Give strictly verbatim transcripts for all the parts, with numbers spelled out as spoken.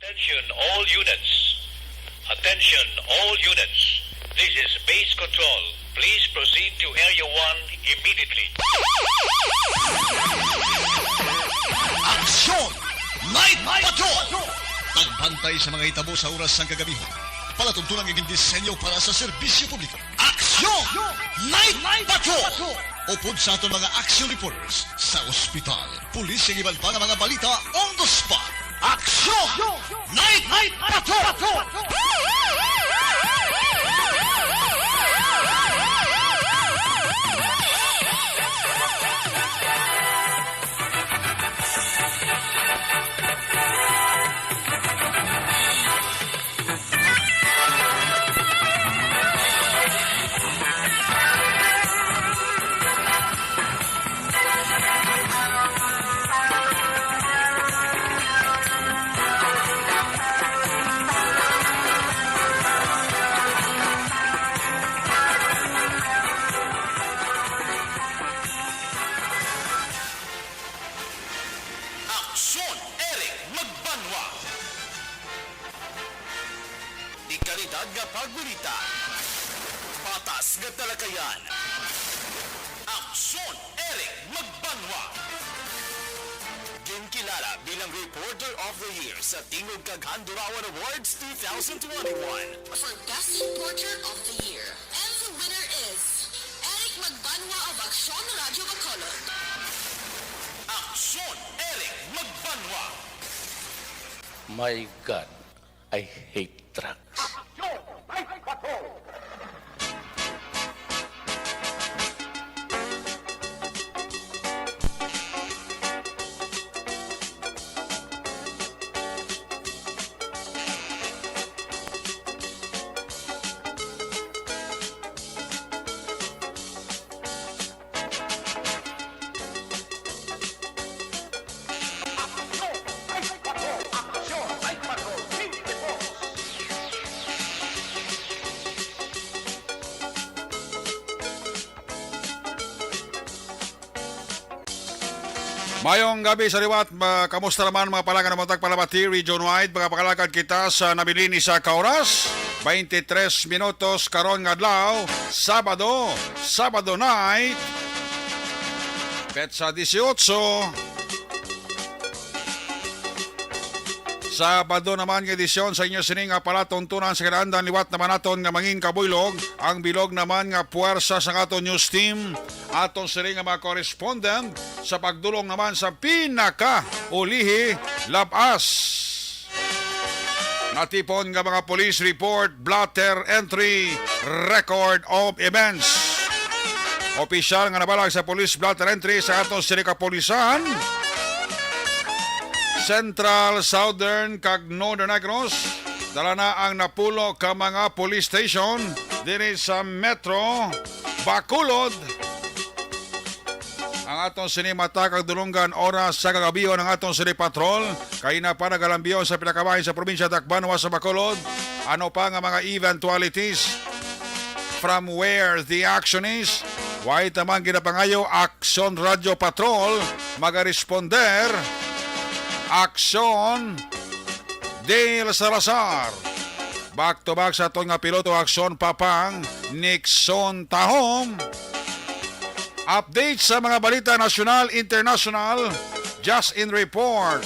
Attention all units. Attention all units. This is base control. Please proceed to Area one immediately. Aksyon! Night Patrol! Pagbantay sa mga hitabo sa oras sang kagabihon. Palatuntunan nga gindisenyo para sa serbisyo publiko. Aksyon! Night Patrol! Upod sa aton mga action reporters sa ospital, pulis, kag iban pa nga mga balita on the spot. Aksyon! Night Patrol! Aksyon, Eric Magbanwa. Dekalidad nga pagbalita. Patas nga talakayan. Aksyon, Eric Magbanwa. Ginkilala bilang Reporter of the Year sa Tingog kag Handurawan Awards two thousand twenty-one. For Best Reporter of the Year. And the winner is Eric Magbanwa of Aksyon Radyo Bacolod. Aksyon, Eric Magbanwa. My God, I hate drugs. Mayong gabi sa liwat. Ma-, kamusta naman, mga palangga, nga matag palabati, region-wide? Mga pangalagad kita sa nabilin ni sa ka oras, twenty-three minutos karon nga adlaw, Sabado, Sabado night, petsa dieciocho. Sabado naman nga edisyon sa inyo sini nga palatuntunan sa kinaandan. Liwat naman naton nga mangin kabuylog ang bilog naman nga puwersa sa aton news team, aton sini nga mga correspondent sa pagdulong naman sa pinakaulihi, labas natipon nga mga police report, blotter entry, record of events. Opisyal nga nabalag sa police blotter entry sa aton sini kapulisan, Central, Southern, kag Northern Negros, dala na ang napulo ka mga police station diri sa Metro Bacolod. Ang aton sini mata kag dulonggan oras sa kagabihon ang aton sini patrol. Kaina pa nagalambiyon sa pinakabahin sa probinsya Tacbanwa sa Bacolod. Ano pa nga mga eventualities? From where the action is? Why taman ginapangayo Aksyon Radyo Patrol? Magaresponder Aksyon Dale Salazar. Back to back sa aton nga piloto, Aksyon Papang Nixon Tahom. Update sa mga balita nasyonal, international, just in report,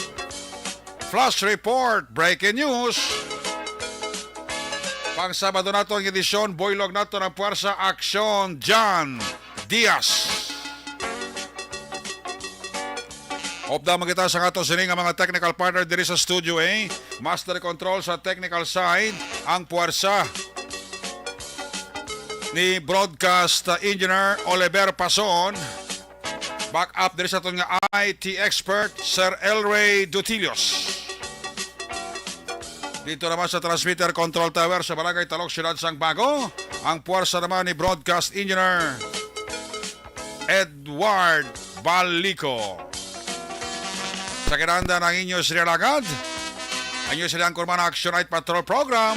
flash report, breaking news. Pang Sabado nato ang edisyon, buylog nato ang puwersa, Aksyon John Diaz. Upda man kita sa aton sini nga mga technical partner diri sa Studio A. Master control sa technical side, ang puwersa ni broadcast engineer Oliver Pason. Back up diri sa aton nga I T expert, Sir Elray Dutilios. Dito naman sa transmitter control tower sa Barangay Talok, Siyudad sang Bago, ang puwersa naman ni broadcast engineer Edward Balico. Sa kinahanglan ang inyo sila lagad, ang inyo sila ang kurman Action Night Patrol Program.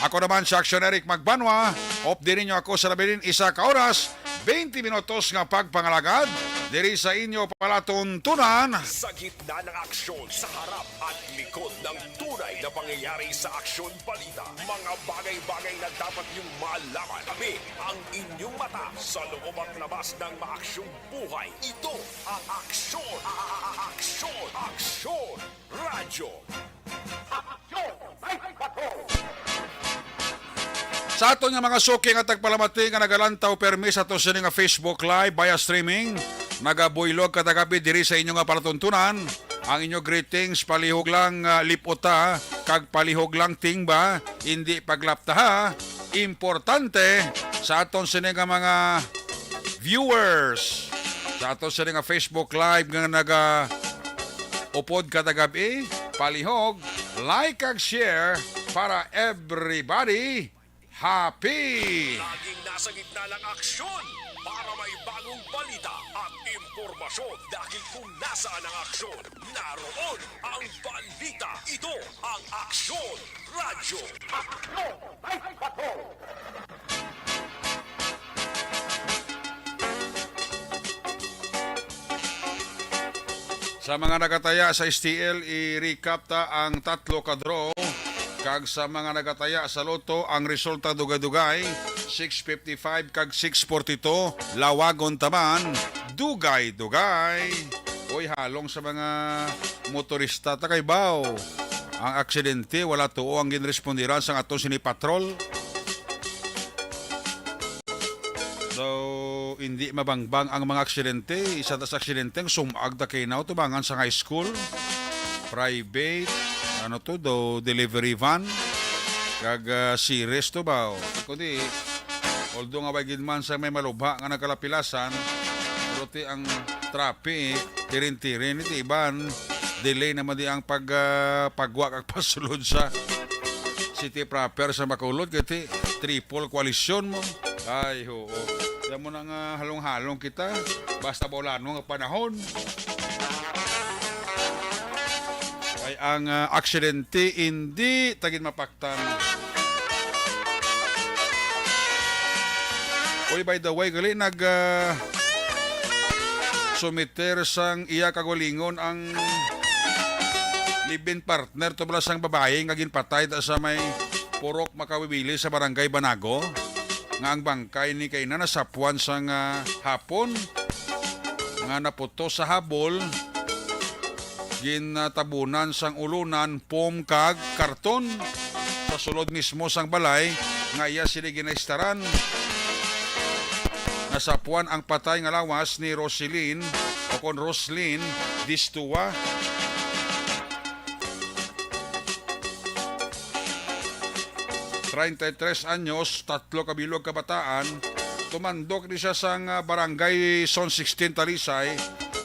Ako naman si Action Eric Magbanwa. Update ninyo ako sa labi nin isa ka oras, twenty minutos nga pagpangalagad diri sa inyo palatuntunan. Sa gitna ng aksyon, sa harap at likod ng tunay na pangyayari sa Aksyon Balita, mga bagay-bagay na dapat niyong malaman. Kami ang inyong mata sa loob at labas ng maaksyong buhay. Ito ang Aksyon, a-, a-, a-, Aksyon, Aksyon Radyo. Aksyon Live Patrol. Sa aton nga mga suki nga tagpalamati nga nagalantaw permi sa aton sini nga Facebook Live via streaming, nagabuylog kada gabi diri sa inyo nga palatuntunan, ang inyo greetings, palihog lang, ah, lipota, kag palihog lang tingba, indi paglapta ha. Importante sa aton sini nga mga viewers, sa aton sini nga Facebook Live nga naga upod kada gab-i, palihog, like kag share para everybody happy. Laging nasa gitna ng aksyon para may bagong balita at impormasyon, dahil kung nasaan ang aksyon, naroon ang balita. Ito ang Aksyon Radyo. Aksyon Live Patrol. Sa mga nagataya sa S T L, i-recap ta ang tatlo ka draw. Kag sa mga nagataya sa Lotto, ang resulta dugay-dugay, six fifty-five kag six forty-two, lawagon taman, dugay-dugay. Oy, halong sa mga motorista ta kay baw. Ang aksidente, wala tuo ang ginrespondiran sang aton sini patrol. So, hindi mabangbang ang mga aksidente. Isa ta sa aksidente, ang sumag ta kay now, tubangan sa high school, private, ano to, do, delivery van, kag, ah, series to ba? O, kundi, although nga way gid man sa may malubha nga nagkalapilasan, pero ti ang traffic, tirin-tirin, iti iban, delay naman di ang pag, ah, pagwa kag pasulod sa city proper sa Bacolod, kay ti triple koalisyon mo. Ay, oo. Yan mo na nga halong-halong kita. Basta Bacolano nga panahon. Ay, ang, ah, aksidente, hindi tagin mapaktan. Uy, by the way, gali nag, ah, sumiter sang iya kagalingon ang live-in partner to bala sang babayi nga ginpatay ta sa may Purok Makawiwili sa Barangay Banago, nga ang bangkay ni kaina nasapuan sang, ah, hapon nga naputos sa habol, ginatabunan sang ulunan, foam kag karton sa sulod mismo sang balay nga iya sini ginaistaran. Nasapuan ang patay nga lawas ni Roselyn o kon Roslyn Distua, treinta y tres anyos, tatlo ka bilog kabataan. Tumandok ni siya sang, ah, Barangay Zone sixteen Talisay,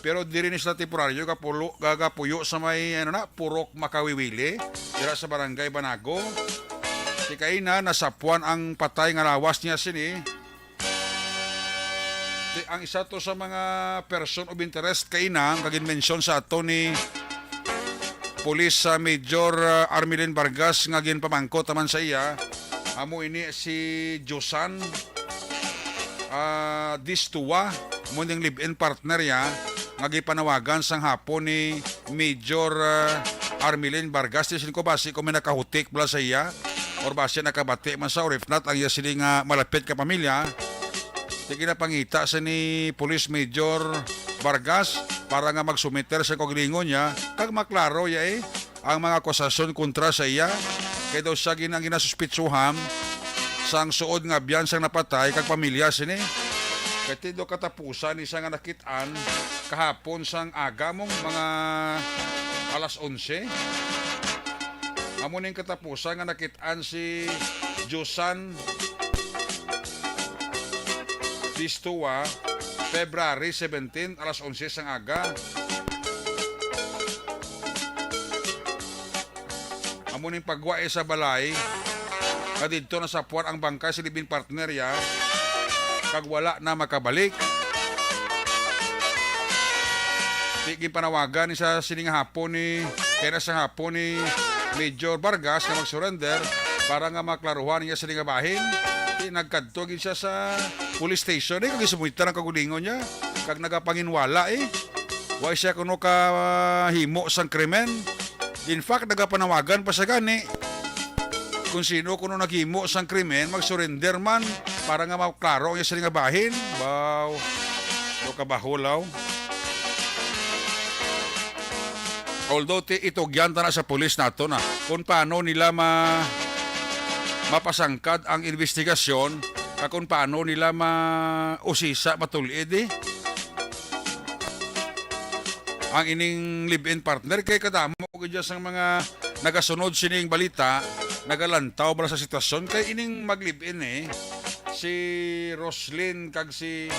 pero diri ni sila temporaryo gapulo-, gagapuyo sa may, ano na, Purok Makawiwili, dira sa Barangay Banago. Si kaina, nasapuan ang patay nga lawas niya sini. Ti-, ang isa to sa mga person of interest kaina nga ginmensyon sa ato ni Police, ah, Major, ah, Armelin Vargas nga ginpamangkot naman sa iya. Amo ini si Josan, ah, Distua, mo ning live-in partner ya nga gipanawagan sang hapon ni Major, ah, Armelin Vargas. Di sin ko basi kung may nakahutik bala sa iya or basi nakabati man sa, or if not, ang iya sini nga malapit ka pamilya. Di ginapangita sa ni Police Major Vargas para nga magsumiter sa kaugalingon niya kag maklaro ya, eh, ang mga akusasyon kontra sa iya, kay daw siya gina-, ang ginasuspitsuhan sang suod nga abyan sang napatay kag pamilya sini. Kay ti daw katapusan ni siya nga nakit-an kahapon sang aga, mong mga alas onse. Amo ning katapusan nga nakit-an si Josan Distua, February seventeen, alas onse sang aga. Amo ning pagwa sa balay nga didto nasapuan ang bangkay sa live-in partner ya, kag wala na makabalik. Di ginpanawagan ni sa sining hapon ni, kay na sa hapon ni Major Vargas nga mag-surrender para nga maklaruhan niya sini nga bahin. Ti nagkadto gid siya sa police station, eh, kag gisumita ang kaugalingon niya, kag nagapanginwala, eh. Wa siya kuno kahimo sang krimen. In fact, nagapanawagan pa siya gani. Kung sino kuno naghimo sang krimen, mag-surrender man para nga maklaro ang iya sini nga bahin. Wow. Daw kabahulaw. Although ti itugyan ta na sa pulis nato na kung paano nila ma mapasangkad ang investigasyon, kag kung paano nila mausisa, matulid, eh, ang ining live-in partner, kay kadamo gid sang mga nagasunod sining balita, nagalantaw bala sa sitwasyon, kay ining mag-live-in, eh, si Roslyn kag si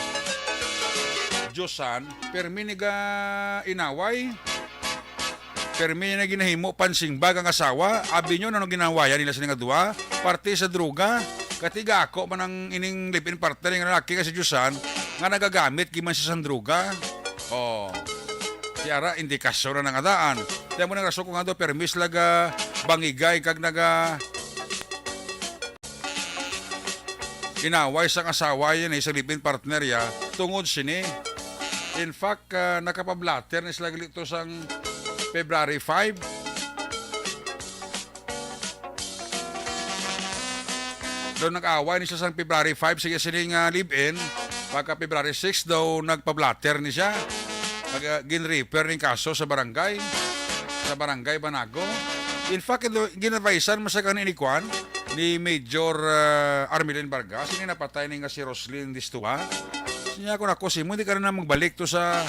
Josan, permi niga inaway. Permi na ginahimo pansimbag ang asawa. Abi nyo, anong ginawayan nila sini nga duha? Parte sa droga. Katiga ako man ang ining live-in partner nga lalaki nga si Josan, nga nagagamit giman siya sang droga. Oh. Ti ara, indikasyon na nangadaan. Kaya mo nang rason ko nga daw, permi sila ga bangigay kag naga inaway sang asawa yan, eh, sa live-in partner ya, tungod sini. In fact, ah, nakapablatter ni sila gali to sang February five. Daw nag-away ni siya sang February five, sige sini nga live-in. Pagka February six daw, nagpablatter ni siya. Nag, ah, gin-refer ning kaso sa barangay, sa barangay Banago. In fact, ito, ginadvisan mo sa kanin ni Kwan, ni Major, ah, Armelin Vargas, ini napatay ni nga si Roslyn Distua. Siya ko na ko, "Simo, hindi ka na magbalik to sa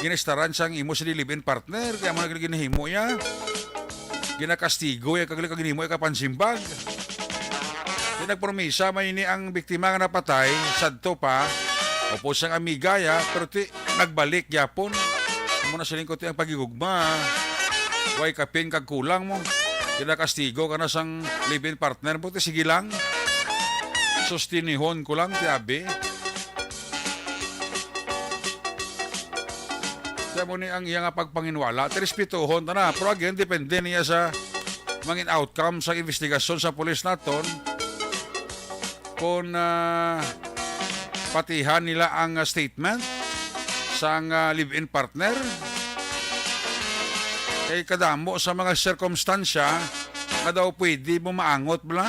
ginistaran sang imo sa live-in partner, kaya mo na ginahimo ya. Ginakastigo ya, kag ginahimo ya kapansimbag." Di nagpromisa man ini ang biktima nga napatay, sadto pa, upod sang amiga ya, pero ti, nagbalik gyapon. Amo na siling ko ti ang pagigugma. Way kapin kag kulang mo. Kinakastigo ka na sang live-in partner mo, ti sige lang. Sustinihon ko lang, ti abi. Kaya mo ni ang iya nga pagpanginwala, ti respetuhon ta na. Pero again, depende niya sa mangin outcome sa investigasyon sa pulis naton. Kung, ah, patihan nila ang, ah, statement sang, ah, live-in partner, kay kadamo sa mga sirkumstansya nga daw pwede mo maangot bala.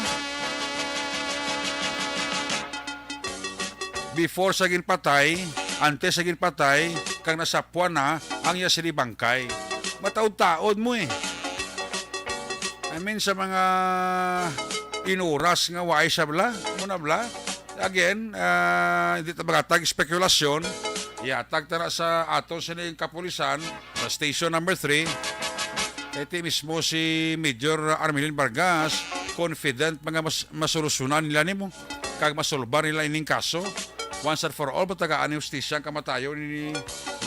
Before sa ginpatay, antes sa ginpatay, kag nasapwan na ang iya sini bangkay. Mataod-taod mo eh. I mean, sa mga inuras nga waay sa bala, muna bala. Again, ah, hindi ta magatag spekulasyon. Ihatag ta na sa aton sining kapulisan sa station number three. Kay ti mismo si Major Armelin Vargas, confident mga mas, masolusyonan nila nimo kag masolbar nila ining kaso. Once and for all, matagaan ni hustisya ang kamatayon ni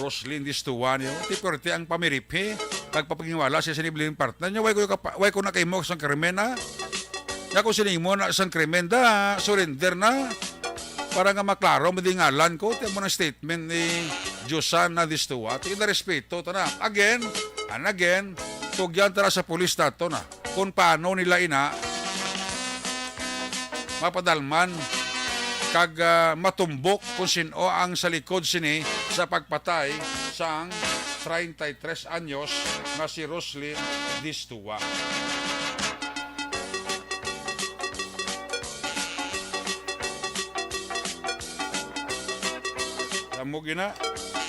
Roslyn Distua niyo. Ti perti ang pamiriphi kag papanginwala siya sa live-in partner niya. Way ko kapa-, way ko nakahimo sang krimen, ha? Nga kung sining mo na sang krimen, da, surrender na. Para nga maklaro, madingalan ko, ti mo ng statement ni Josanna Distua. Ti na respeto, ta na. Again, and again, tugyan tara sa pulis nato na kung paano nila ina mapadalman kag, ah, matumbok kung sino ang sa likod sini sa pagpatay sang treinta y tres anyos nga si Roslyn Distua. Amo gina,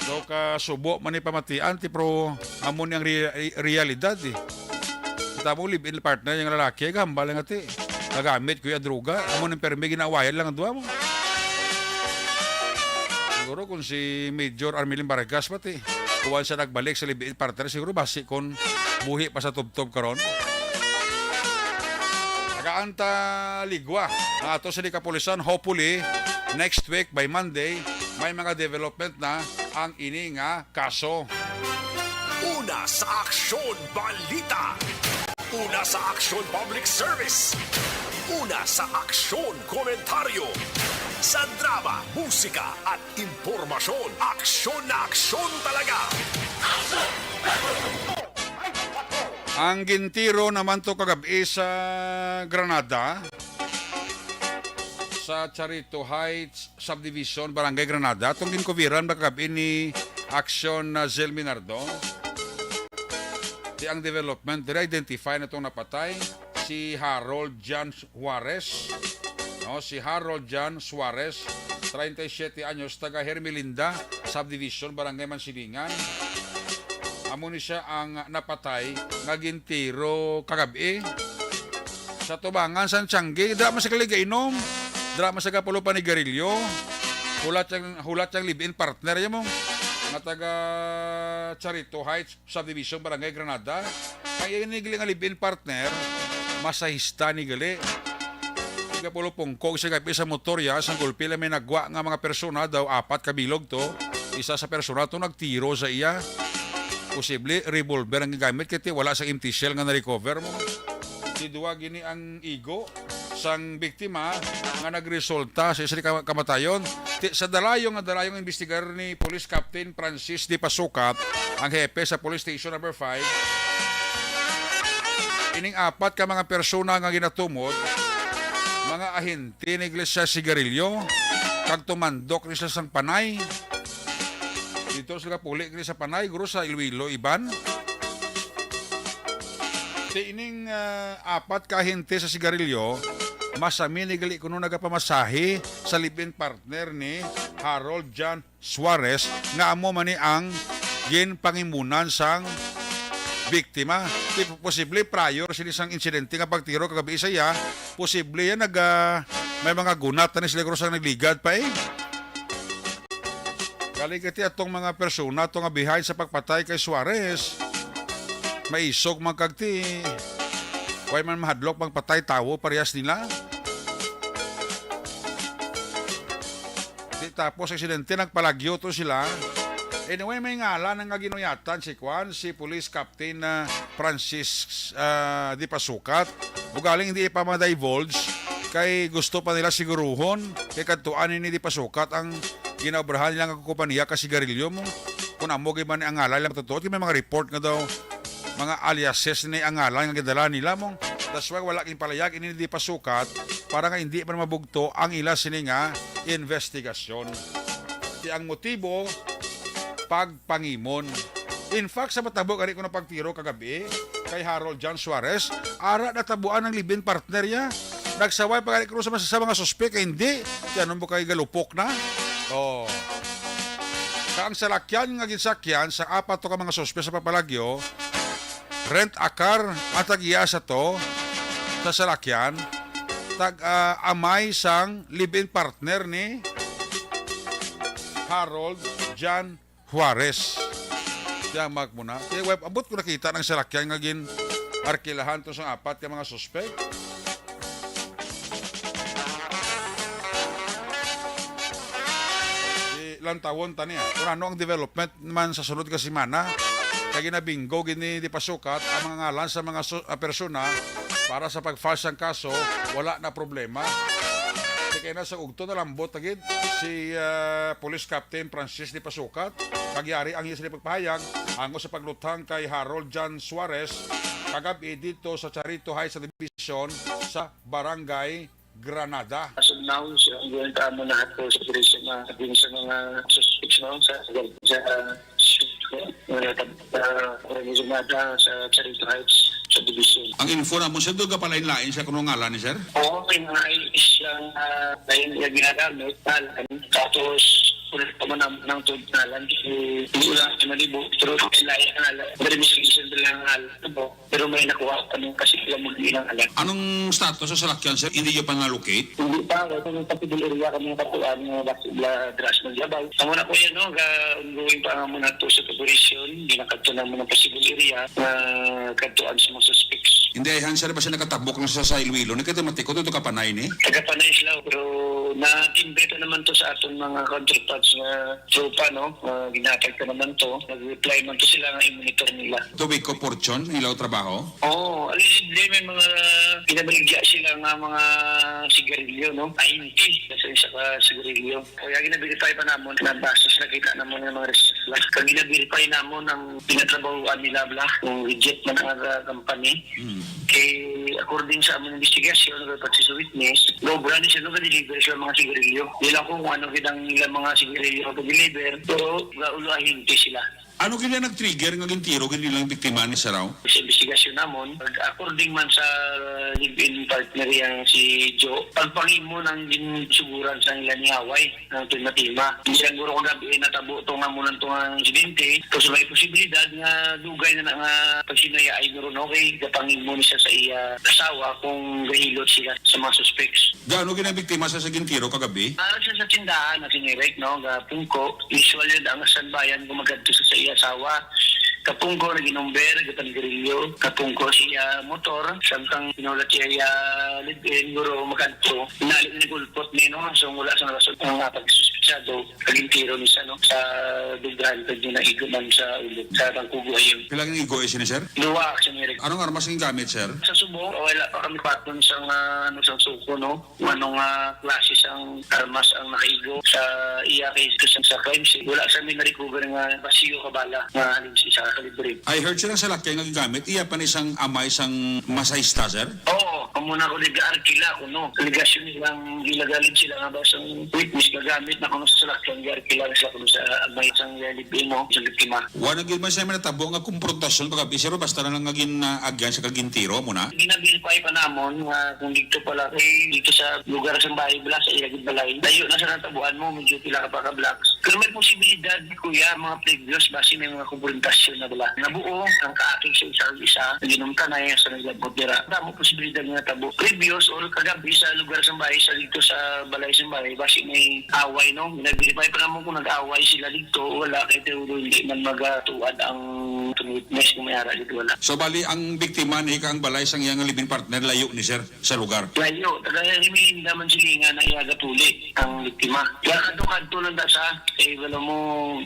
daw ka subo man ni pamatian ti, pero amo ni ang re-, realidad, eh. Kita mo, live-in partner yang lalaki, gahambal nga ti, kagamit ko yung droga, amo nang permi, ginawayan lang ang duwa mo. Siguro kung si Major Armelin Vargas pati, kuwan siya nagbalik sa live-in partner, siguro basi kung buhi pa sa tubtob karon. Tagaan ta ligwa ang ato sa kapulisan. Hopefully, next week by Monday, may mga development na ang ini nga kaso. Una sa Aksyon Balita. Una sa Aksyon Public Service. Una sa Aksyon Komentaryo. Sa drama, musika at impormasyon, aksyon na aksyon talaga. Ang gintiro naman to kagabi sa Granada, sa Charito Heights Subdivision, Barangay Granada, atong ginkubiran makagab-i ni Action, ah, Zil Minardo. Ti ang development diri, identify na tong napatay, si Harold John Juarez. No, si Harold John Suarez, treinta y siete anyos, taga Hermelinda Subdivision, Barangay Mansilingan. Amo ni siya ang napatay nga gintiro kagab-i. Sa tubangan sang tiyanggi, dira man sa gali gainom, dira man sa gapulo panigarilyo. Hulat yang, hulat yang live-in partner ya mo nga taga Charito Heights Subdivision, Barangay Granada. Ang iya ni gali nga live-in partner, masahista ni gali. Gapulo pungkog sa gabi sa motor ya, sang gulpi lang may nagwa nga mga persona daw, apat ka bilog to. Isa sa persona to nagtiro sa iya. Posible revolver ang gigamit kay ti wala sang empty shell nga na-recover mo. Ti duwa gini ang igo sang biktima nga nagresulta sa isa ka kamatayon. Ti, sa dalayong nga dalayong investigar ni Police Captain Francis de Pasukat, ang hepe sa Police Station Number Five, ining apat ka mga persona nga ginatumod, mga ahente ni Iglesia Sigarilyo, kag tumandok ni sila sang panay. Dito sila puli ni sa panay, guro sa Iloilo, Iban. Ti ining, ah, apat ka ahente sa Sigarilyo, masami ni gali kuno nagapamasahe sa live-in partner ni Harold John Suarez, nga amo man ni ang ginpangimunan sang biktima. Ti posible prior sini sang insidente nga pagtiro kagabi sa iya, posible yan nag, ah, may mga gunat na ni sila guro sang nagligad pa eh. Gali kay ti atong mga persona to nga behind sa pagpatay kay Suarez, maisog man kag ti way man mahadlok magpatay tawo parehas nila. Di tapos aksidente, nagpalagyo to sila. Anyway, may ngalan nga ginuyatan si Kwan, si Police Captain, ah, Francis, ah, Di Pasukat. Ugaling hindi pa ma-divulge kay gusto pa nila siguruhon kay kadtuan ini Di Pasukat ang ginaobrahan nila nga kompanya ka sigarilyo mo. Kung amo gid man ang ngalan lang totoo, kay may mga report nga daw mga aliases ni ang ngalan nga gidala nila mo. That's why wala ginpalayag ini Di Pasukat para nga hindi man mabugto ang ila sini nga investigasyon. Ti ang motibo, pagpangimon. In fact, sa matabo gani kuno pagtiro kagabi kay Harold John Suarez, ara natabuan ang live-in partner niya. Nagsaway pa gani kuno sa, sa mga suspek, kay hindi. Ti ano mo kay galupok na? Oh. Sa ang salakyan nga ginsakyan sa apat to ka mga suspek sa papalagyo, rent a car ang tag-iya sa to sa salakyan, tag, ah, amay sang live-in partner ni Harold John Juarez. Kaya mag mo na. Kaya web, abot ko nakita ng salakyan nga gin arkilahan to sa apat ka mga suspek. Di lantawon ta niya. Kung ano ang development man sa sunod ka semana, kay ginabinggo gini Di Pasukat ang mga ngalan sa mga su-, ah, persona para sa pag-file sang kaso, wala na problema. Kay na sa ugto na lambot agid si, ah, Police Captain Francis Di Pasukat, kagyari ang iya sila pagpahayag ango sa pagluthang kay Harold John Suarez kagab-i dito sa Charito High Subdivision sa Barangay Granada. As of now, so, ang gawin pa mo lahat po sa operation na din sa mga suspects, no, sa, sa, sa, wala pa, uh, Granada sa Charito Heights Subdivision. Ang info na mo, sir, doon ka palain-lain siya kung ngalan ni sir? Oo, may mga I S lang, ah, na yung, yung ginagamit, ngalan. Tapos, ulit pa man ang, ng tubig ngalan, kasi hindi lang si Malibu, pero lain ang ngalan. Pero may suggestion lang ang ngalan. Ano po? Pero may nakuha kami kasi sila magbilang alam. Anong status sa salakyan, sir? Hindi nyo pa na-locate? Hindi pa. Kung possible area kami yung katuan, yung bas-, bla-, dras ng Yabaw. Amo na po yan, no? Ga, ongoing pa nga muna to sa operation. Ginakadto na muna possible area na katuan sa mga suspects. Hindi, ay, sir, basta nakatabok lang sa, sa Iloilo. Nagkatamatik ko, ito kapanay ni? Taga Panay sila, pero na-timbre to naman to sa aton mga counterparts nga tropa, no? Ah, ginatag ko naman to. Nag-reply man to sila nga i-monitor nila. Tubig ko, Fortune, ilaw trabaho? Oo, allegedly may mga pinabaligya sila nga mga sigarilyo, no? Ay, hindi. Kasi isa ka sigarilyo. Kaya gina-verify pa namon na basis nakita namon nga mga resulta. Kag gina-verify namon ang pinatrabahoan nila, bla, kung legit man ang, ah, company. Hmm. Kay According sa among investigasyon, kay pati sa witness, naobra ni siya, no, ga-deliver sila mga sigarilyo. Di lang ko kung ano gid ang ilang mga sigarilyo nga pag-deliver, pero gaulahinti sila. Ano gid ang nag-trigger nga gintiro gid nilang biktima ni Saraw? Sa investigasyon namon, according man sa live-in partner yang si Jo, pagpangimo nang ginsuguran sa ila ni away. Ang tima-tima. Hindi lang guro kagabi, eh, natabo to nga muna to nga insidente. Tapos may posibilidad nga dugay na, na nga pagsinayaan guro, no, kay gapangimo ni siya sa iya asawa kung gahilot sila sa mga suspects. Gaano ginabiktima sa, sa gintiro kagabi? Para siya sa tindahan na sinirek, no, gapungko. Usual yun ang sanbayan kung magadto sa, sa iya asawa. Kapungko na ginumber, gapangarilyo. Kapungko siya motor, samtang pinulat siya iya live-in, guro magadto. Inali na gulpot ni, no, so wala sa rason ang mga pagsuspetsado. Kagintiro ni sa, no, sa dughan, pwede na igo man sa ulo, sa tangkugo ayun. Pila ang igo ay sini, sir? Duwa, Sir Eric. Anong armas ang gamit, sir? Sa subong, wala pa kami paton sa nga, ano, sa suko, no? Kung anong, ah, klase sang armas ang nakaigo sa iya kay sa, sa crime scene. Wala sa may na-recover nga basiyo ka bala nga halin sa isa ka kalibre. I heard, sir, ang salakyan nga gigamit, iya pa ni sang amay sang masahista, sir? Oo, amo na ko nag-arkila ko, no. Alegasyon nilang ginagalid sila nga ba sang witness nga gamit na kuno sa salakyan, gi-arkila sila kuno sa amay sang live-in, no, sa biktima. Wala gid man siya may natabo nga komprontasyon kagabi, sir, basta na lang nga gin-, ah, agyan sa kagintiro mo na? Gina-verify pa namon nga kung dito pala, eh, dito sa lugar sa bahay, bala sa iya gid balay. Layo na sa natabuan mo, medyo pila ka pa ka blocks. Pero may posibilidad, kuya, mga previous, basi may mga komprontasyon na bala. Nabuo ang kaakig sa isa, isa, ginumtanay sa naglabot dira. Damo posibilidad nga tabo. Previous or kagabi sa lugar sa bahay, sa dito sa balay sa bahay, basi may away, no? Nag-verify pa naman kung nag-away sila dito, wala kay Teodoro, hindi man magatuad ang witness kung may ara dito, wala. So, bali, ang biktima ni ka ang balay sang iyang live-in partner, layo ni sir sa lugar? Layo, taga Hermelinda man silingan na iya gapuli ang biktima. Kaya kadto-kadto lang da sa, eh, wala mo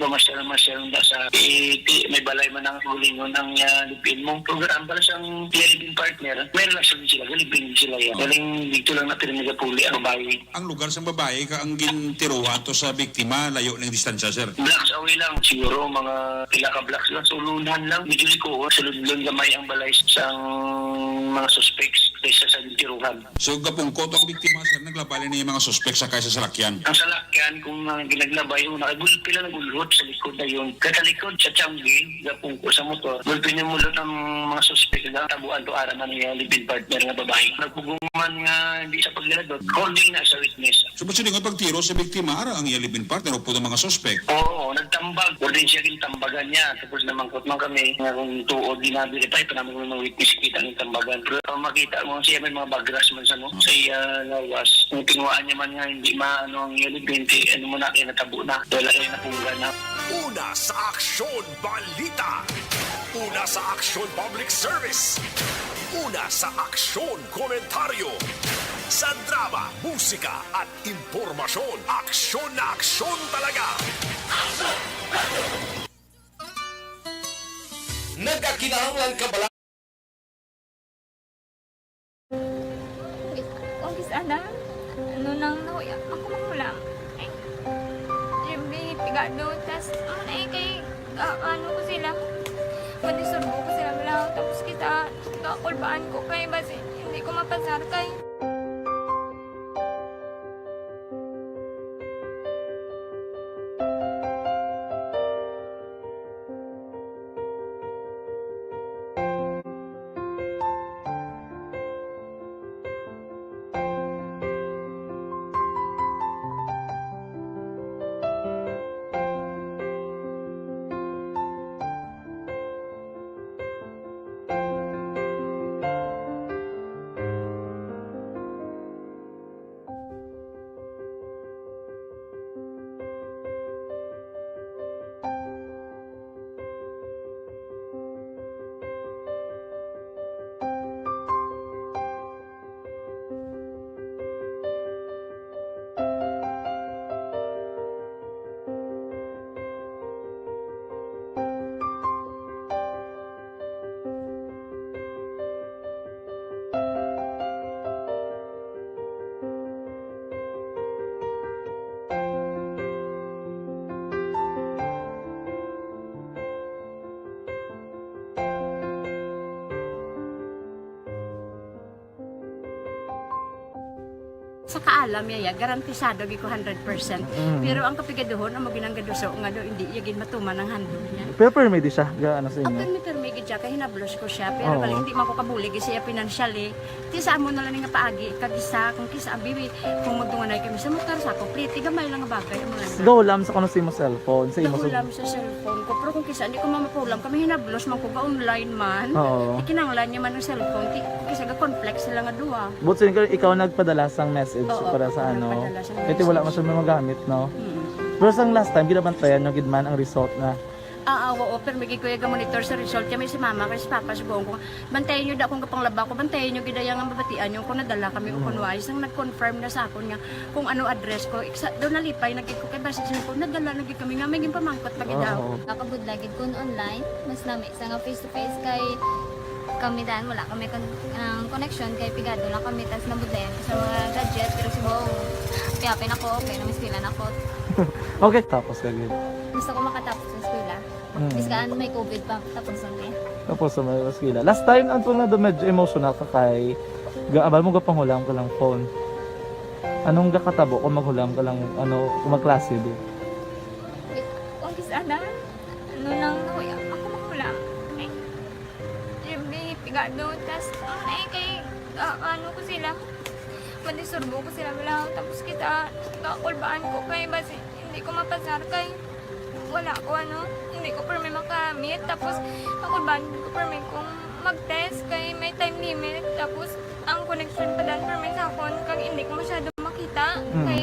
gamasyal-masyal lang da sa, eh, ti-, may balay man ang gulingon ang, ah, live-in mo. Pero ang pala siyang iya live-in partner, may relasyon sila, galibin sila yan. Galing dito lang na pinagapuli ang babae. Ang lugar sang babae ka ang gintiruhan to sa biktima, layo ning distansya, sir? Blocks away lang, siguro mga pila ka blocks lang. Sulunan lang, medyo liko, suludlon gamay ang balay sang mga suspects kaysa sa gintiruhan. So, gapungko to ang biktima, sir, naglabay na niya mga suspek sakay sa salakyan? Ang salakyan, kung ang ginaglabay, una, ay gulpi lang nag-ulhot sa likod na yun. Katalikod sa tiyanggi, gapungko sa motor. Gulpi niya mulot ang mga suspek na tabuan to ara man niya, live-in partner nga babae. Nagpuguman nga hindi sa paglaladot, according na sa witness. So, ba't siya di nga pagtiro sa biktima, ara ang iya live-in partner o po ng mga suspek? Oo, nagtambag. According siya, gintambagan niya. Tapos namangkot man kami nga kung tuod, ginabi, ipay pa naman mga witness kita ng tambagan. Pero ang makita mo siya, may mga bagras man sa, no, sa iya lawas. Ang tinuwaan niya man nga hindi maano ang iya live-in, ano mo na, kaya natabo na. Wala kaya napunggan na. Una sa Aksyon Balita. Una sa Aksyon Public Service. Una sa Aksyon Komentaryo. Sa drama, musika, at impormasyon, aksyon na aksyon talaga. Nagkakinahanglan ka bala? Umpisa na, ano nang nahuya ako mahulam. Ay, Jimmy, pigado, tas, ano na eh, kay, ah, ano ko sila, madisturbo ko sila, wala, tapos kita, kakulbaan ko kay, basi, hindi ko mapasar kay. Sa kaalam niya, ya, garantisado gid ko hundred percent. Mm. Pero ang kapigaduhon, amo ginang gaduso nga daw hindi iya gid matuman ang handle niya. Pero permi di siya, ga ano sa Ang inyo? Permi-permi gid siya, kay hinablos ko siya. Pero Oo. Balik, hindi man ko kabulig siya financially. Ti sa amo na lang nga paagi, kag isa, kung kisa, abi, kung magdunganay kami sa motor, sa ako, pretty, gamay lang nga bagay, amo lang. Gahulam sa kuno sa imo cellphone, sa imo Gahulam sa cellphone ko, pero kung kisa, hindi ko mamapulam, kami hinablos man ko, ga-online man. Oo. Ikinanglan niya man ang cellphone, ti, kung kisa, ga-conflict sila nga duwa. But sa ikaw, ikaw nagpadala sang message Oo, para sa ano. nagpadala sang Kaya wala man message. Siya magamit, no? Mm. Pero sang last time, ginabantayan nyo gid man ang result na. Ah, ah, oo, pero may gid ko iya ga-monitor sa result kay may si mama kay si papa sugoon ko. Bantayan niyo da kung kapanglaba ko, bantayan niyo gid iya nga mabatian niyo kung nadala kami o kung wala. Sang nag-confirm na sa akon nga kung ano address ko, iksa, daw nalipay na gid ko kay basi sa ko nadala na gid kami nga may ginpamangkot pa gid daw. Oo. Nakabudlay gid kun online, mas lami sa nga face to face kay kami dan wala kami kon ang connection kay pigado lang kami tas nabudlayan ko sa mga gadget pero subong piapin ako kay namiskilan ako. Okay, tapos ka gid. Gusto ko makatapos sa eskwela. Mm. Biskaan may covid pa tapos ang eh. Tapos sa mga eskwela. Last time, ang tunga na medyo emotional ka kay gaabal mo gapanghulam ka lang phone. Anong gakatabo kung maghulam ka lang, ano, kung magklase di? Kung kis ana, ano lang, nakuya, ako mahulam. Ay, siyempre, pigado, tas, ang ay, kay, ah, ano ko sila, madisturbo ko sila, wala, tapos kita, kakulbaan ko, kay, basi, hindi ko mapasar, kay, wala ko, ano, hindi ko permi makamit, tapos, kakulbaan ko, permi kung mag-test, kay, may time limit, tapos, ang connection pa dan, permi sa akon, kag, hindi ko masyado makita, Mm. kay,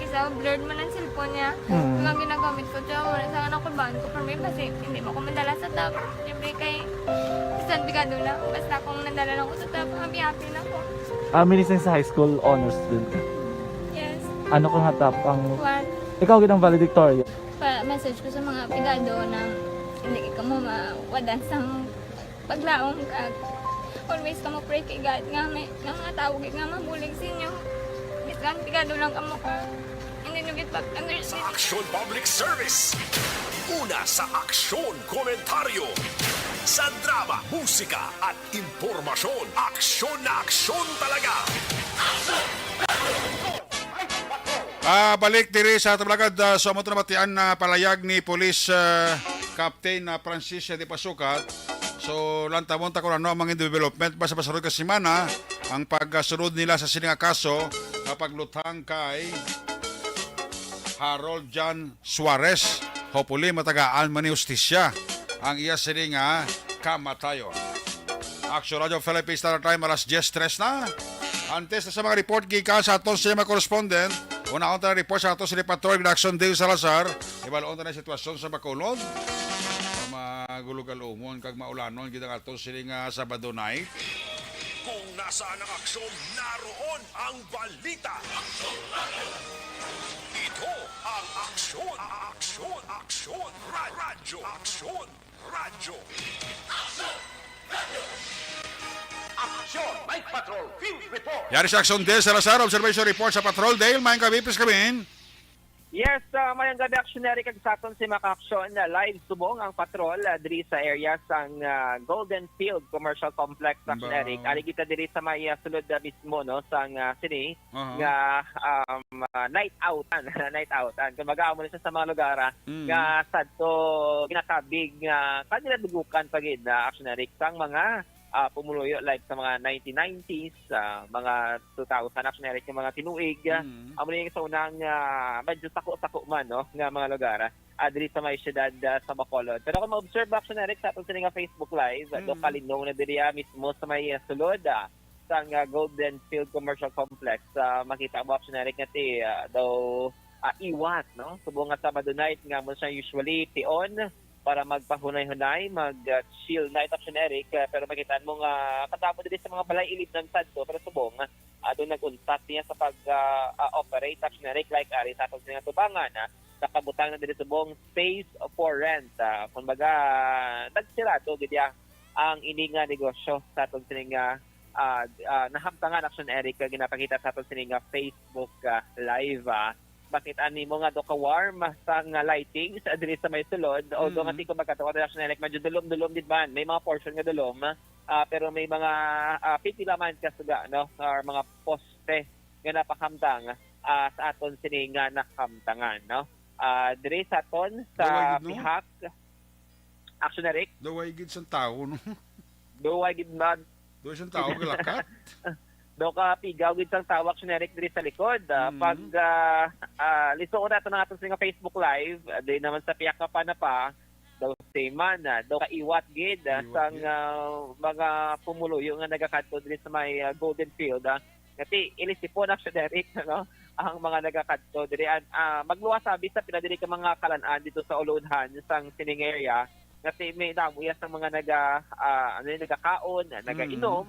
isa, blurred man ang cellphone niya, Mm. mga ginagamit ko, tsaka, wala sa, nakulbaan ko, permi, basi, hindi mo ko madala sa top, siyempre, kay, bisan pigado lang, basta kung nadala lang ko sa top, happy-happy na ko. Ah, minising sa high school honors din ka. Yes. Ano ka nga top ang... One. Ikaw gid ang valedictorian. Pa message ko sa mga pigado na hindi ka mo mawadan sang paglaom ka. Always ka mo pray kay God nga may nga mga tao gid nga mabulig sa inyo. Bisan pigado lang kamo ka. Hindi nyo gid pag-understand. Aksyon Public Service. Una sa aksyon, komentaryo. Sa drama, musika, at impormasyon. Aksyon na aksyon talaga. Ah, balik diri sa Tablagan, ah, so amo to nabatian na palayag ni Police, ah, Captain, ah, Francis de Pasukat. So, lantaw ta kung ano ang mga development basta pa sa sunod ka semana ang pagsunod nila sa sini nga kaso nga pagluthang kay Harold John Suarez. Hopefully, matagaan man ni hustisya ang iya sini nga kamatayon. Action Radio Philippines Standard Time, alas diyes tres na. Antes na sa mga report gikan sa aton sa mga correspondent, unahon ta ang report sa aton sa Patrol Action Dale Salazar. Ibalon ta na ang sitwasyon sa Bacolod. Magulog-alumon kag maulanon gid ang aton sini nga Sabado night. Kung nasaan ang aksyon, naroon ang balita. Ito ang aksyon, aksyon, aksyon, ra- radyo, aksyon, radyo. Aksyon, Night Patrol, Field Report. Yari sa Aksyon Dale Salazar, observation report sa Patrol. Dale, mayong gabi, please come in. Yes, uh, mayong gabi, Aksyon Eric, kag sa aton si Maka Aksyon, uh, live subong ang patrol uh, diri sa area sang uh, Golden Field Commercial Complex, Aksyon Ba- Eric. Ari kita diri sa may uh, sulod uh, mismo, no, sang uh, sini Aha. nga um, uh, night out, night out. Kumbaga, amo na siya sa mga lugar uh, Mm. nga sadto ginakabig nga kanila dugukan pa gid na, Aksyon Eric, sang mga uh, pumuluyo, like sa mga nineteen nineties, uh, mga two thousand, Aksyon Eric, nga mga tinuig. Uh, Mm. amo na yung sa unang uh, medyo sako-sako man, no, nga mga lugar uh, diri sa may syudad uh, sa Bacolod. Pero kung ma-observe, Aksyon Eric, sa aton sini nga Facebook Live, uh, Mm. do kalinong na diri uh, mismo sa may uh, sulod uh, sang uh, Golden Field Commercial Complex. Uh, makita mo, Aksyon Eric, nga ti uh, daw uh, iwat, no? Subong nga Sabado night nga mo siya usually tion para magpahunay-hunay, mag uh, chill night, Aksyon Eric, uh, pero makita mo nga kadamo diri sa mga balay ilibnan sadto, pero subong uh, doon nag-untat niya sa pag uh, uh, operate, Aksyon Eric, like ari sa aton nga tubangan, uh, nakabutang na diri subong space for rent. Uh, kumbaga, nagsirado gid ya ang ini nga negosyo sa aton sini nga uh, uh, nahamtangan, Aksyon Eric, nga ginapakita sa aton sini nga Facebook uh, live. Uh, makita nimo nga do ka warm sang uh, lighting sa diri sa may sulod, although Mm. nga ti ko magkatawa, Aksyon Eric, medyo dulom-dulom din man, may mga portion nga dulom, uh, pero may mga uh, pipila man ka suga, no, or mga poste nga napahamtang, ah, sa aton sini nga nahamtangan, no? Ah, diri sa aton sa Daway gid, no? Pihak, Action Eric. Daway gid sang tawo, no? Daway gid man. Daway sang tawo galakat. Do ka pigaw gid sang tawo, Action Eric, diri sa likod. Ah, Mm. pag, ah, ah, lisuon nato na ato sa nga Facebook Live, ah, di naman sa pihak ka pa na pa, daw same man, ah, daw kaiwat gid, ah, Kaiwat sang, gid. ah, mga pumuluyo nga nagakadto diri sa may, ah, Golden Field, ah. Ngati, ilisipon na siya, Derek, ano? Ang mga nagakadto diri, an-, ah, magluwas sabi sa pila diri ka mga kalan-an dito sa Ulunhan, sang sining area. Ngati, may damo iya sang mga naga, ah, ano yun, nagakaon, Mm. nagainom,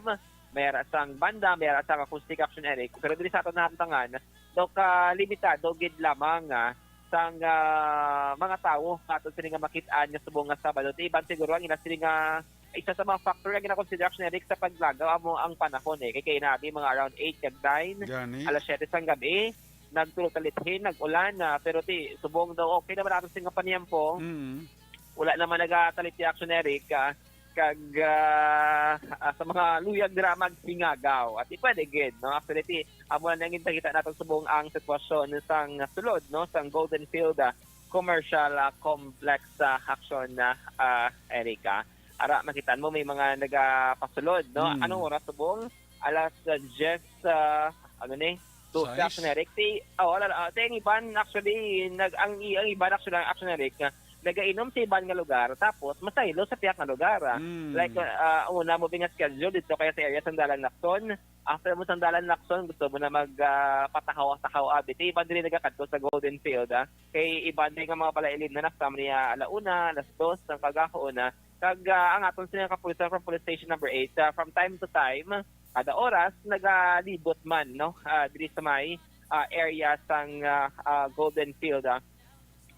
may ara sang banda, may ara sang acoustic, Action Eric. Pero diri sa aton nahamtangan, daw ka limitado gid lamang, ah, sang, ah, mga tawo nga aton sini nga makit-an nga subong nga Sabado. Ti iban siguro ang ila sini nga isa sa mga factor nga ginakonsidera, Action Eric, sa paglagaw amo ang panahon, eh. Kay, kay nabi mga around eight kag nine, Gani. alas siyete sang gabi, nagtulo talithin, nag-ulan, ah, pero ti subong daw okay naman ato sini nga paniyampo. Mm. Wala naman nagatalit ti, Action Eric, ah, kag, ah, ah, sa mga luyag dira maghingagaw. At di pwede gid, no? Actually, ti, amo na nang kita naton subong ang sitwasyon sang sulod, no, sang Golden Field, ah, Commercial, ah, Complex, ah, Action, ah, ah, Eric, ah. Ara, makita mo may mga nagapasulod, no? Mm. Anong oras subong? Alas, ah, diyes, ah, ano ni? Dos, Sais? Action Eric. Ti, oh, wala, ah, ti ang iban actually, nag-, ang i-, ang iban actually, Action Eric, nga nagainom sa iban nga lugar, tapos masaylo sa pihak nga lugar, ah. Mm. Like, ah, ang una mo bi nga schedule dito kaya sa area sang Dalan Lacson. After mo sang Dalan Lacson, gusto mo na mag, ah, patahaw-tahaw abi. Ti iban diri nagakadto sa Golden Field, ah. Kay iban diri nga mga balay ilim na nakasama niya ala una, alas dos, sang kagahon, ah. Kag, ah, ang aton sini nga kapulisan from Police Station Number Eight, ah, from time to time, kada oras, nagalibot man, no, ah, diri sa may, ah, area sang, ah, ah, Golden Field, ah,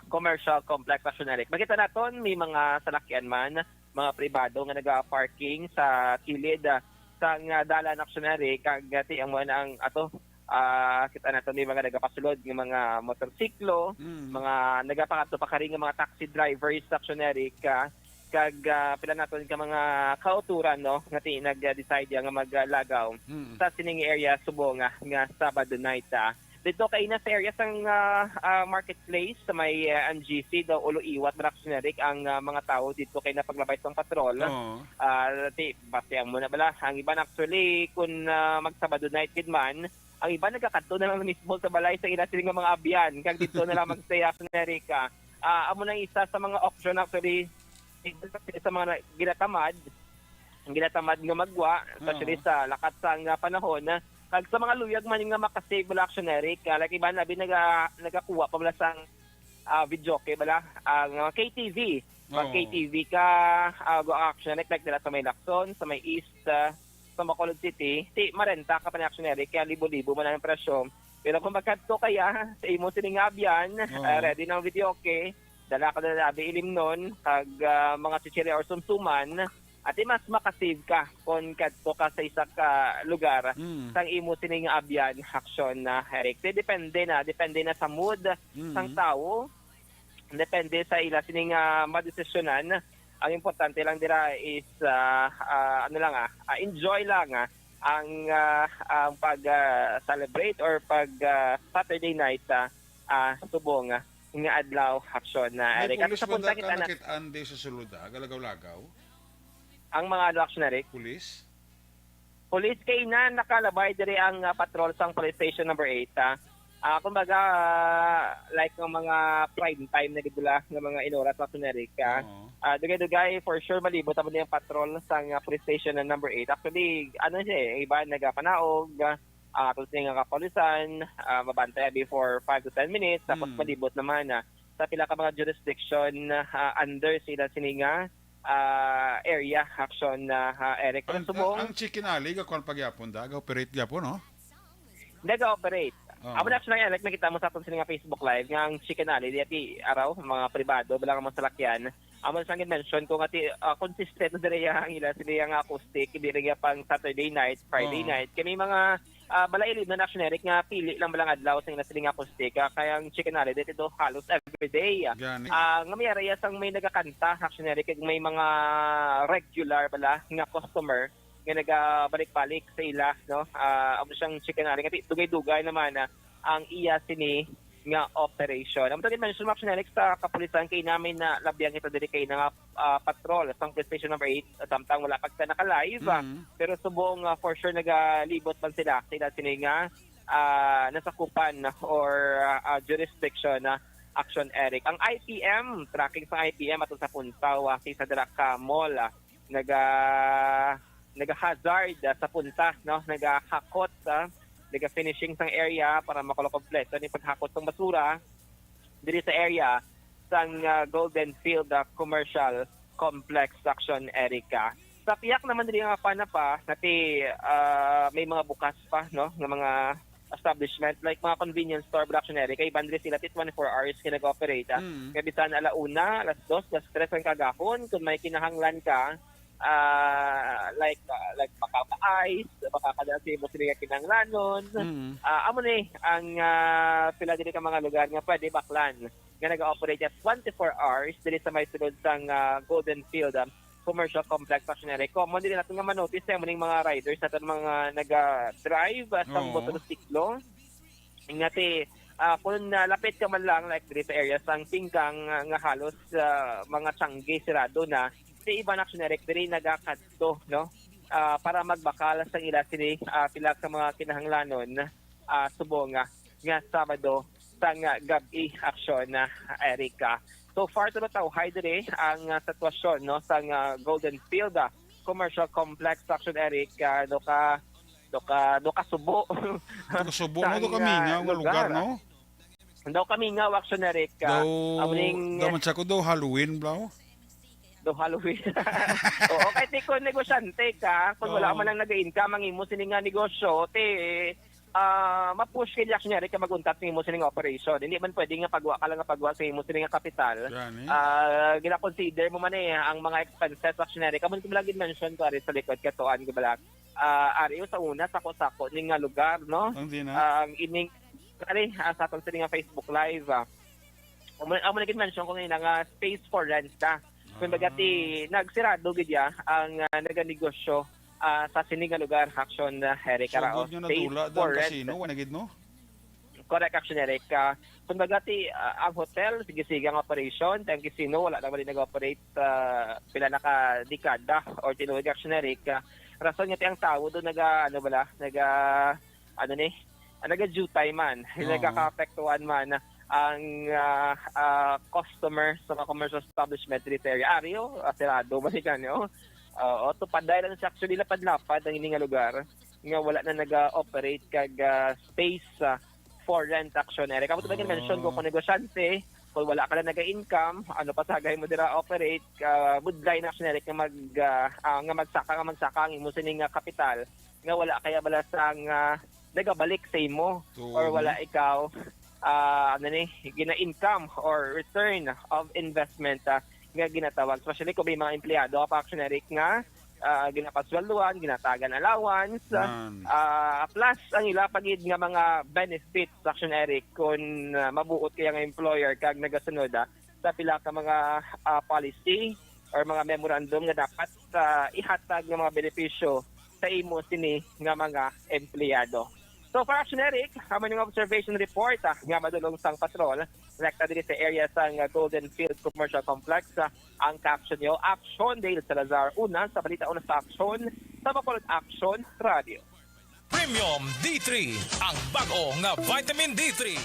Commercial Complex, Action Eric. Makita naton, may mga salakyan man, mga pribado nga naga-parking sa kilid, ah, sang, ah, dalan, Action Eric. Kag, ah, ti, ang mga ang ato, ah, kita naton, may mga nagapasulod nga mga motorsiklo, Mm. mga nagapangadto pa kari nga mga taxi drivers, Action Eric, ah, kag, ah, pila naton ka mga kauturan, no, nga ti-, nag-decide nga maglagaw Mm. sa sining area subong nga, nga Sabado night, ah. Dito kay na sa area sang, ah, ah, marketplace sa may, ah, M G C daw ulo iwat, Action Eric, ang, ah, mga tawo dito kay napaglabay sang patrol. Oo. Ah, ti, base mo na bala. Ang iban actually, kung, ah, mag-Sabado night gid man, ang iban nagakadto na lang mismo sa balay sa ila sila nga mga abyan, kag dito na lang magstay, Action Eric, ah. Ah, amo na isa sa mga option actually sa mga na-, ginatamad, ang ginatamad nga magwa, especially Oo. sa lakat sang, ah, panahon, ah, kag sa mga luyag man nga makasave bala, Action Eric, ah, like iban abi naga-, nagakuha pa bala sang, ah, videoke bala, ang, ah, K T V. Mag Oo. K T V ka, ah, go, Action Eric, like dira sa may Lacson, sa may East, ah, sa Bacolod City, ti marenta ka pa ni, Action Eric, kaya libo-libo man ang presyo. Pero kung magkadto kaya sa imo sini nga abyan, Oo. ah, ready ng videoke, dala ka na abi ilimnon, kag, ah, mga chichirya or sumsuman, at di mas makasave ka kung kadto ka sa isa ka lugar Mm. sang imo sini nga abyan, Action na, Eric. Ti depende na, depende na sa mood Mm. sang tawo, depende sa ila sini nga madesisyonan. Ang importante lang dira is, ah, ah, ano lang, ah, ah, enjoy lang, ah, ang, ah, ang pag, ah, celebrate or pag, ah, Saturday night, ah, ah, subong, ah, nga adlaw, Action na, May Eric. At pulis sa man punta da ka kita na nakit-an di sa sulod, ah, galagaw-lagaw? Ang mga ano, Action, Eric? Pulis? Police kay na nakalabay diri ang, ah, patrol sang Police Station Number Eight, ah. Ah, kumbaga, ah, like ang mga prime time na gid bala nga mga inoras sa Amerika. Oo. Ah, dugay-dugay, for sure, malibot naman yung patrol sang, ah, Police Station na Number Eight. Actually, ano siya eh, iba nagapanaog, ah, tapos yung nga kapulisan, ah, mabantay abi for five to ten minutes, tapos Mm. malibot naman, ah, sa pila ka mga jurisdiction, ah, under sila sini nga, ah, area, Action, ah, ah, Eric. Pero Ang, subong ang, ang Chicken Alley, gakuan pa gyapon da, ga-operate gyapon, no? Nag-ooperate. Oo. Amo na, Action, Eric, nakita mo sa aton sini nga Facebook Live nga ang Chicken Alley, di ati araw, mga pribado, bala nga mga salakyan. Amo na sang mention ko nga ti, ah, consistent na diri ang ila sini nga acoustic, diri nga pang Saturday night, Friday Oo. night. Kay may mga, ah, bala ilim na, Action, Eric, nga pili lang bala nga adlaw sa ila sini nga acoustic. Ah, kay ang Chicken Alley, dito halos everyday. Gani. Ah, nga may area sang may nagakanta, Action, Eric, kag may mga regular bala nga customer nga nagabalik-balik sa ila, no? Ah, amo siyang chicken ari nga ti-, dugay-dugay naman, ah, ang iya sini nga operation. Amo to gid mention, Max Nenex, sa kapulisan kay namin na labyang ito diri kay na nga, ah, patrol sa police station number eight, samtang wala pa kita naka-live, ah, Mm. pero subong, ah, for sure nagalibot man sila, sila sini nga, ah, nasakupan or, ah, ah, jurisdiction na action, Eric. Ang I P M, tracking sa I P M ato sa Puntaw, ah, sa isa dira ka mall, ah, naga-, naga-hazard, ah, sa punta, no? Nagahakot, ah, naga-finishing sang area para makuha kompleto ni paghakot sang basura diri sa area sang, ah, Golden Field, ah, Commercial Complex, action, Eric, ah. Sa piyak naman diri nga Panapa, nati, ah, may mga bukas pa, no, nga mga establishment, like mga convenience store, action, Eric, kay bandre sila ti twenty-four hours nga nag-operate, ah. Mm. Nga bisan ala una, alas dos, alas tres ang kagahon, kung may kinahanglan ka, ah, like, ah, like, makaka-ice, makakadaan sa imo sila nga kinahanglanon. Mm. Ah, amo ni ang, ah, pila diri ka mga lugar nga pwede baklan nga nag-ooperate at twenty-four hours diri sa may sulod sang, ah, Golden Field, ah, Commercial Complex, action, Eric. Common diri natin nga manotice sa amo ning mga riders, sa mga naga-drive, ah, sa Oo. motorsiklo. Nga ti, ah, kung nalapit ka man lang, like, diri sa area sang Pinggang, ah, nga halos, ah, mga tiyangge sirado na, ti iban, action, Eric, diri nagakadto, no? Ah, para magbakal sa ila sini, ah, pila ka mga kinahanglanon, ah, subong, ah, nga Sabado sang, ah, gab-i, action, ah, Eric, ah. So far, tulo tawhay diri ang, ah, sitwasyon, no, sang, ah, Golden Field, ah, Commercial Complex, action, Eric, ah, do ka, do ka, do ka subo. Do ka subo, no, sang, do ka mingaw ah, nga lugar, lugar, no? Daw ka mingaw, action, Eric, ah. Daw, Amo ning daw man siya ko, daw Halloween, bro. Do Halloween. Oo, kay ti kung negosyante ka, kung wala Oo. man lang nag-income ang imo sini nga negosyo, ti, ah, ma-push kay, action, Eric, ka mag-untat sa imo sini nga operation. Hindi man pwede nga pagwa ka lang nga pagwa sa imo sini nga kapital. Gani. Ah, gina-consider mo man eh ang mga expenses, action, Eric. Amo ni ko lagi mention ko ari sa likod katuan ko bala. Ah, ari sa una, sako-sako ni nga lugar, no? Ang di na. Ah, ang ining ari, ah, sa aton sini nga Facebook Live, ah. Amo, amo na gid mention ko ngayon nga space for rent na. Kumbaga, Ah. ti, nagsirado gid ya ang, ah, naganegosyo, ah, sa sini nga lugar, action, ah, Eric, ara, Sugod oh, nga space nadula for ang rent. Casino, wala na gid, no? Correct, action, Eric. Ah, kumbaga, ti, ah, ang hotel, sige-sige ang operation, ang casino, wala naman din nag-operate, ah, pila na ka dekada or tinuig, action, Eric. Ah, rason nga ti ang tao doon naga, ano bala, naga, ano ni, ah, naga-due time man, Oo. nagkakaapektuhan man ang, ah, ah, customer sa mga commercial establishment diri sa area. Ari, oh, ah, sirado ba ni kanyo? Oo, tupaday lang siya. Actually, lapad-lapad ang ini nga lugar nga wala na naga-operate kag, ah, space, ah, for rent, action, Eric. Amo to ba Ah. mention ko, kung negosyante, kung wala ka na naga-income, ano pa sagay mo dira operate, ah, budlay na, action, Eric, nga mag, ah, ah, nga magsaka, nga magsaka ang imo sining nga kapital nga wala kaya bala sang, ah, nagabalik sa imo Tuo, or wala no? ikaw, ah, ano ni, gina-income or return of investment, ah, nga ginatawag. Especially kung may mga empleyado ka pa, action, Eric, nga, ah, ginapasweldohan, ginatagan allowance, ah, Man. ah, plus ang ila pa gid nga mga benefits, action, Eric, kung, ah, mabuot kaya nga employer kag nagasunod, ah, sa pila ka mga, ah, policy or mga memorandum nga dapat, ah, ihatag nga mga benepisyo sa imo sini nga mga empleyado. So, para, action, Eric, amo ning observation report, ah, nga madulong sang patrol, rekta diri sa area sang, ah, Golden Field Commercial Complex, ah, ang caption niyo, Action, Dale Salazar, una sa balita, una sa action, sa Bacolod Action Radio. Premium D three, ang bago nga vitamin D three.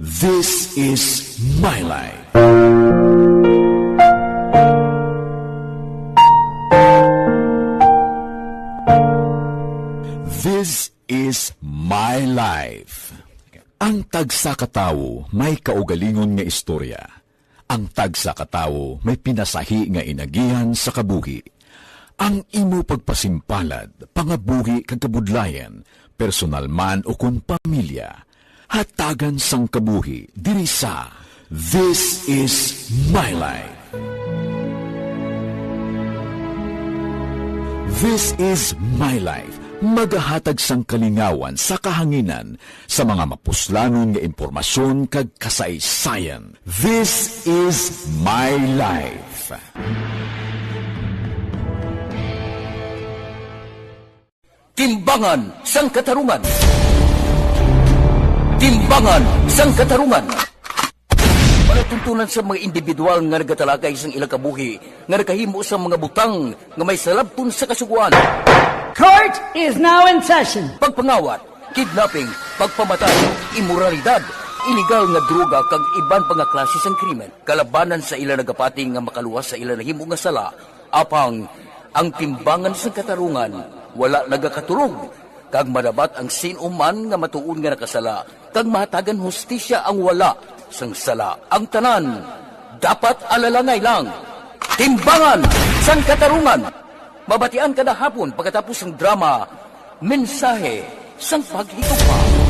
This is my life. This is my life. Ang tagsa ka tawo may kaugalingon nga istorya. Ang tagsa ka tawo may pinasahi nga inagihan sa kabuhi. Ang imo pagpasimpalad, pangabuhi kag kabudlayan, personal man o kon pamilya, hatagan sang kabuhi diri sa This is My Life. This is My Life, magahatag sang kalingawan sa kahanginan sa mga mapuslanon nga impormasyon kag kasaysayan. This is My Life. Timbangan sang Katarungan. Timbangan sang Katarungan. Palatuntunan sa mga individual nga nagatalakay sang ilang kabuhi nga nakahimo sang mga butang nga may salabton sa kasugoan. Court is now in session. Pagpangawat, kidnapping, pagpamatay, imoralidad, iligal nga droga kag iban pa nga klase sang krimen. Kalabanan sa ila nagapati nga makaluwas sa ila nahimo nga sala, apang ang timbangan sang katarungan wala nagakatulog, kag madabat ang sin-o man nga matuod nga nakasala, kag mahatagan hustisya ang wala sang sala. Ang tanan dapat alalangay lang. Timbangan sang Katarungan. Mabatian kada hapon pagkatapos sang drama, Mensahe sang Paghigugma.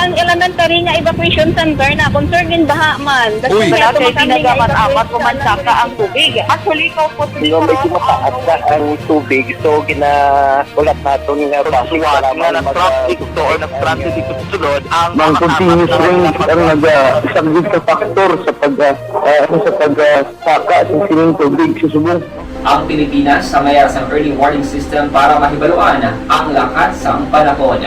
Ang elementary nga evacuation center na concerned in baha man. Uy. Wala kay tinaga man amat o mansaka ang tubig. Actually, ikaw po, medyo mataas na ang tubig. So, gina-, ulat naton nga basi nga lamang nag-traffic to or nag-transit dito sa sulod ang mga continuous rain ang nag-, ah, isang big factor sa pag, ah, ah, ano, sa pag, ah, saka sa sining tubig sa subong. Ang Pilipinas sa mayar sang early warning system para mahibaluan ang lakat sang panahon.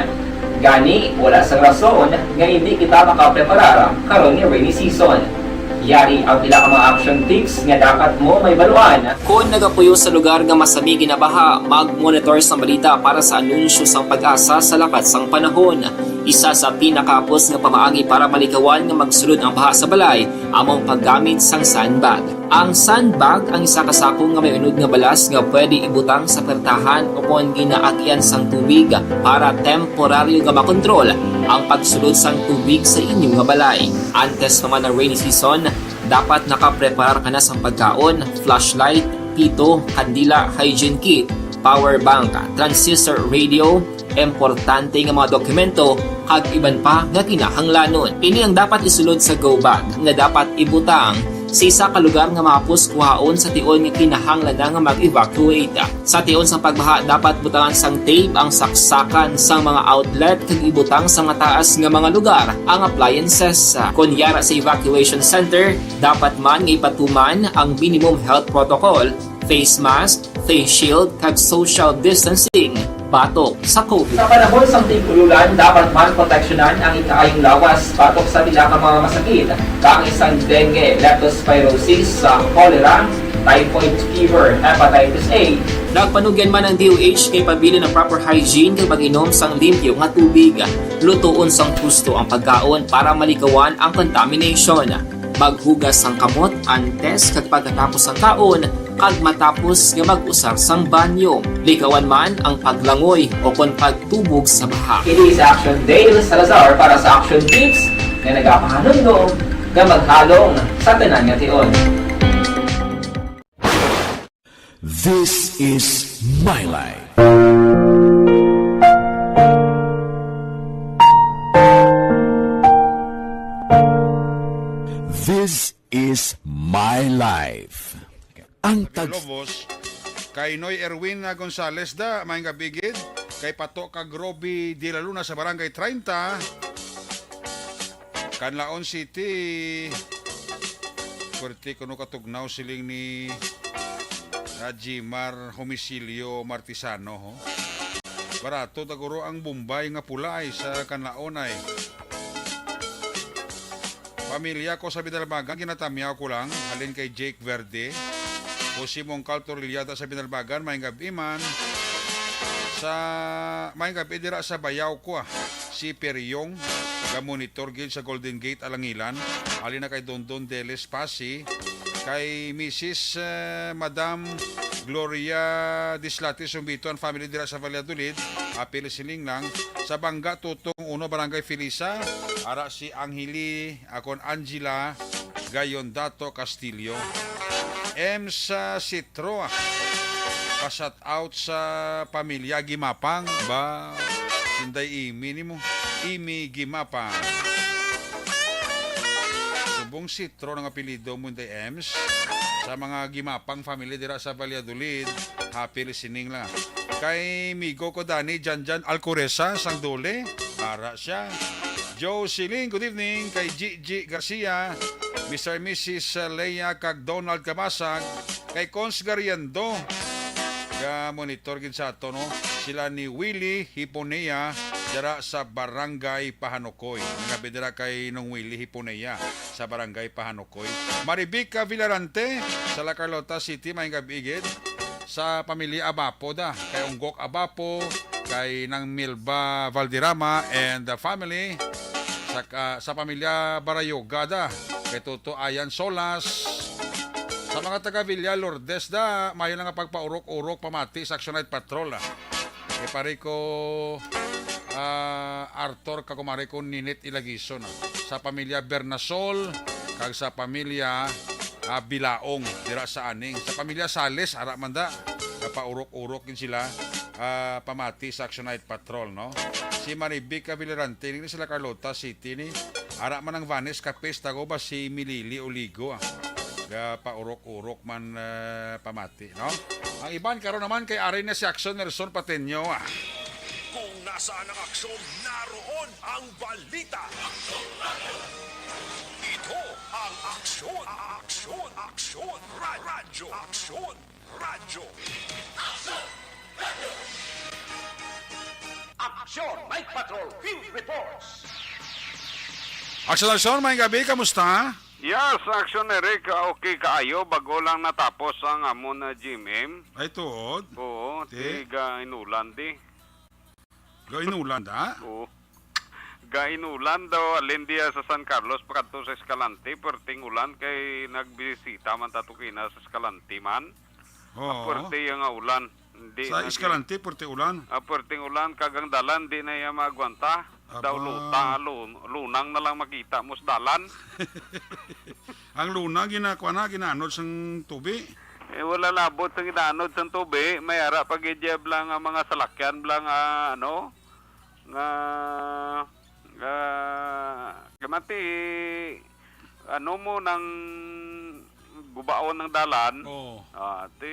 Gani, wala sang rason nga hindi kita makapreparar karon nga rainy season. Yari ang pila ka mga action tips nga dapat mo mahibaluan. Kon nagapuyo sa lugar nga masami ginabaha, mag-monitor sang balita para sa anunsyo sang PAGASA sa lakat sang panahon. Isa sa pinakahapos nga pamaagi para malikawan nga magsulod ang baha sa balay amo ang paggamit sang sandbag. Ang sandbag ang isa ka sako nga may unod nga balas nga pwede ibutang sa pertahan o kon ginaagian sang tubig para temporaryo nga makontrol ang pagsulod sang tubig sa inyo nga balay. Antes pa man ang rainy season, dapat nakapreparar ka na sang pagkaon, flashlight, pito, kandila, hygiene kit, power bank, transistor radio, importante nga mga dokumento, kag iban pa nga kinahanglanon. Ini ang dapat isulod sa go bag nga dapat ibutang sa isa ka lugar nga mahapos kuhaon sa tion nga kinahanglan na nga mag-evacuate. Sa tion sang pagbaha, dapat butangan sang tape ang saksakan sang mga outlet kag ibutang sa mataas nga mga lugar ang appliances. Kon yara sa evacuation center, dapat man nga ipatuman ang minimum health protocol, face mask, face shield, kag social distancing batok sa COVID. Sa panahon sang tig-ulan, dapat man proteksyonan ang ikaayong lawas batok sa pila ka mga masakit, kaangay sang dengue, leptospirosis, sa cholera, typhoid fever, hepatitis A. Nagpanugyan man ang D O H kay pabilin ang proper hygiene kag pag-inom sang limpyo nga tubig. Lutoon sang husto ang pagkaon para malikawan ang contamination. Maghugas sang kamot antes kag pagkatapos sang kaon, kag matapos nga mag-usar sang banyo. Likawan man ang paglangoy o kon pagtubog sa baha. Ini si Action Dale Salazar para sa Action Tips nga nagapahanumdom nga maghalong sa tanan nga tion. This is My Life. This is My Life. Ang tag- Lobos, kay Noy Erwin Gonzalez da, may nga bigid, kay Pato kag Roby de la Luna sa Barangay treinta, Canlaon City. Pwerte kuno katugnaw siling ni Rajimar Homicilio Martisano, ho. Barato taguro ang Bombay nga pula ay sa Canlaon ay. Pamilya ko sa Binalbagan, ginatamyaw ko lang, halin kay Jake Verde. O si Mongkal Torrillada sa Binalbagan, may gab-i man. Sa, may gab-i dira sa Bayaw ko, ah. Si Periong, ga-monitor gid sa Golden Gate, Alangilan. Halin na kay Dondon Deles Pasi, kay Missus, eh, Madam Gloria Dislate Sumbito, ang family dira sa Valladolid. Apil siling lang sa Bangga Tutong Uno, Barangay Felisa. Ara si Angeli, akon Angela Gayon Dato Castillo. M sa Sitro, pa-shout out sa pamilya Gimapang. Ba, Inday Imi nimo. Imi Gimapa. Subong Sitro ang apelyido mo, Inday Ems. Sa mga Gimapang family dira sa Valladolid, happy listening lang. Kay migo ko Dani Janjan Alcoreza, sang Dole, ara siya. Joe Siling, good evening. Kay Gigi Garcia, Mister and Missus Leia kag Donald Kamasag, kay Cons Gariendo, ga monitor gid sa ato, no? Sila ni Willie Hiponea dira sa Barangay Pahanukoy. Ang gabi dira kay Nong Willie Hiponea sa Barangay Pahanukoy. Maribica Villarante sa La Carlota City, may gabi gid. Sa pamilya Abapo da, kay Unggok Abapo, kay Nang Milba Valderrama and the family, sa, ka- sa pamilya Barayoga da, kay Toto Ayan Solas, sa mga taga Villa Lourdes da, mayo na nga pagpaurok-urok pamati sa Action Night Patrol, ah. Kay pare ko, ah, Arthur, kag kumare ko Ninit Ilagison, ah. Sa pamilya Bernasol, kag sa pamilya, ah, Bilaong, dira sa Aning. Sa pamilya Sales, ara man da, napaurok-urok din sila, ah, pamati sa Action Night Patrol, no? Si Marivic Villarante, ini sila Carlota City ni, ara man ang Vanes Capes, tago ba si Milili Oligo, ah. Ga paurok-urok man, ah, pamati, no? Ang iban karon naman kay ari na si Action Nelson Pateño, ah. Kung nasaan ang aksyon, naroon ang balita. Ito ang Aksyon, Aksyon, Aksyon, Ra- Radyo, Aksyon, Radyo. Aksyon, Night Patrol, Field Reports. Action Nelson, may gabi, kamusta? Yes, Action Eric, okay kaayo, bago lang natapos ang amon na G M M. Ay, tuod? Oo, Ti? Tiga inulan di. Ga inulan da? Oo. Ga inulan daw, alin diya sa San Carlos, pakadto sa Escalante, perting ulan kay nagbisita man tato kina sa Escalante man. Oo. Perte iya nga ulan. Di Sa na Escalante, perte ulan. Ah, perting ulan, kag ang dalan, di na iya maagwanta. Daw Aba. luta, lun-, lunang na lang makita mo sa dalan. Ang luna, ginakuha na, ginaanod sang tubi. Eh, wala labot sang ginaanod sang tubi. May ara pa gid iya bala nga mga salakyan, bala nga, ano, nga, nga, kamati, ano mo nang gubaon ng dalan? Oo. Ah, ti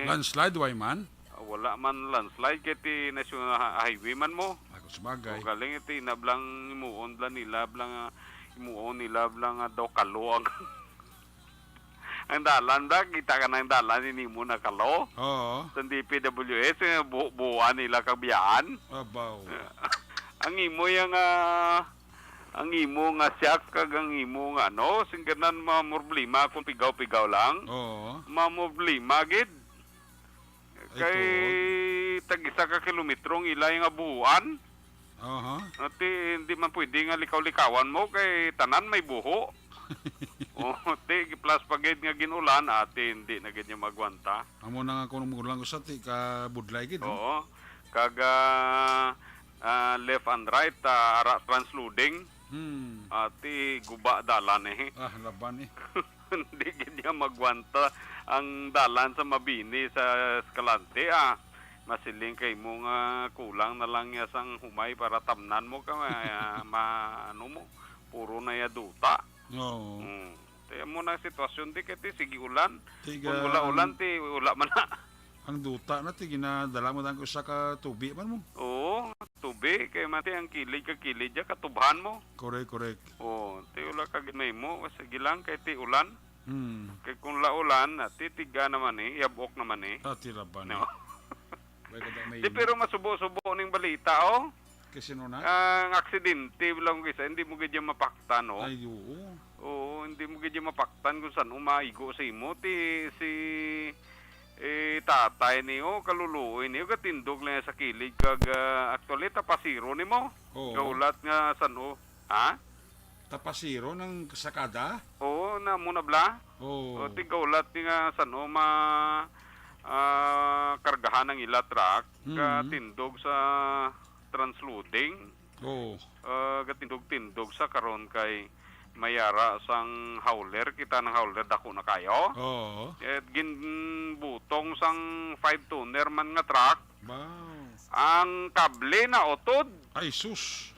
Landslide, way man? Ah, wala man landslide kay ti national hi-, highway man mo. Ako, sabagay. O galing ti na blang himuon bala nila, blang, ah, himuon nila, blang, ah, daw kalo ang, ang dalan, bla, kita ka na ang dalan, ini mo na kalo. Oo. Sa D P W S, eh, bu-, buuan nila kag biyaan. Abaw. Ang imo yang, ah, ang imo nga siyak kag ang imo nga ano, singganan ma-, problema kung pigaw-pigaw lang. Oo. Ma-, problema gid. Ay, Kay tuod. tag-isa ka kilometro ang ilay nga buhuan. Aha. Ati, hindi man pwede nga likaw-likawan mo kay tanan may buho. O, ti, plus pa gid nga gin-ulan, ati, hindi na gid niya magwanta. Amo na nga kung umulan ko sa ti, ka budlay gid, no? Oo. Kag, ah, ah, left and right, ah, ara transloading. Hmm. Ati, guba dalan eh. Ah, laban eh. Hindi gid niya magwanta ang dalan sa Mabini sa Escalante, ah. Masiling kay mo nga kulang na lang niya sang humay para tamnan mo ka, ah, ma-, ano mo, puro na ya duta. Oo. Mm. Kaya mo na sitwasyon di kay ti sige ulan. Tiga Kung wala ulan, ti wala man na. Ang duta na, ti ginadala mo lang usa ka tubi man mo. Oo, tubi. Kay mati ang kilid ka kilid ya, katubhan mo. Correct, correct. Oo, ti wala ka gid mahimo. Sige lang, kay ti ulan. Hmm. Kay kung la ulan, ah, titiga naman eh, yabok naman eh. Ah, tira ba No. ni? Wala ka may Di, imo. pero masubo-subo ning balita, oh. Kasi no na? Ang aksidente lang kisa, hindi mo gid yan mapaktan, no? Ay, oo. Oo, hindi mo gid yan mapaktan kung saan umaigo sa imo. Ti, si, eh, tatay niyo, kaluluoy niyo, gatindog lang sa kilid. Kag, ah, actually, tapasiro ni mo. Oo. Gaulat nga saan, oh. Ha? Tapasiro ng sakada? Oo, na muna bla. Oo. O, ti gaulat ni nga saan, oh, ma, ah, kargahan ng ila truck, Mm. katindog sa transloading. Oo. Ah, gatindog-tindog sa karon kay mayara sang hauler, kita ng hauler dako na kayo. Oo. Eh, ginbutong sang five tonner man nga truck. Wow. Ang kable na utod. Ay, sus.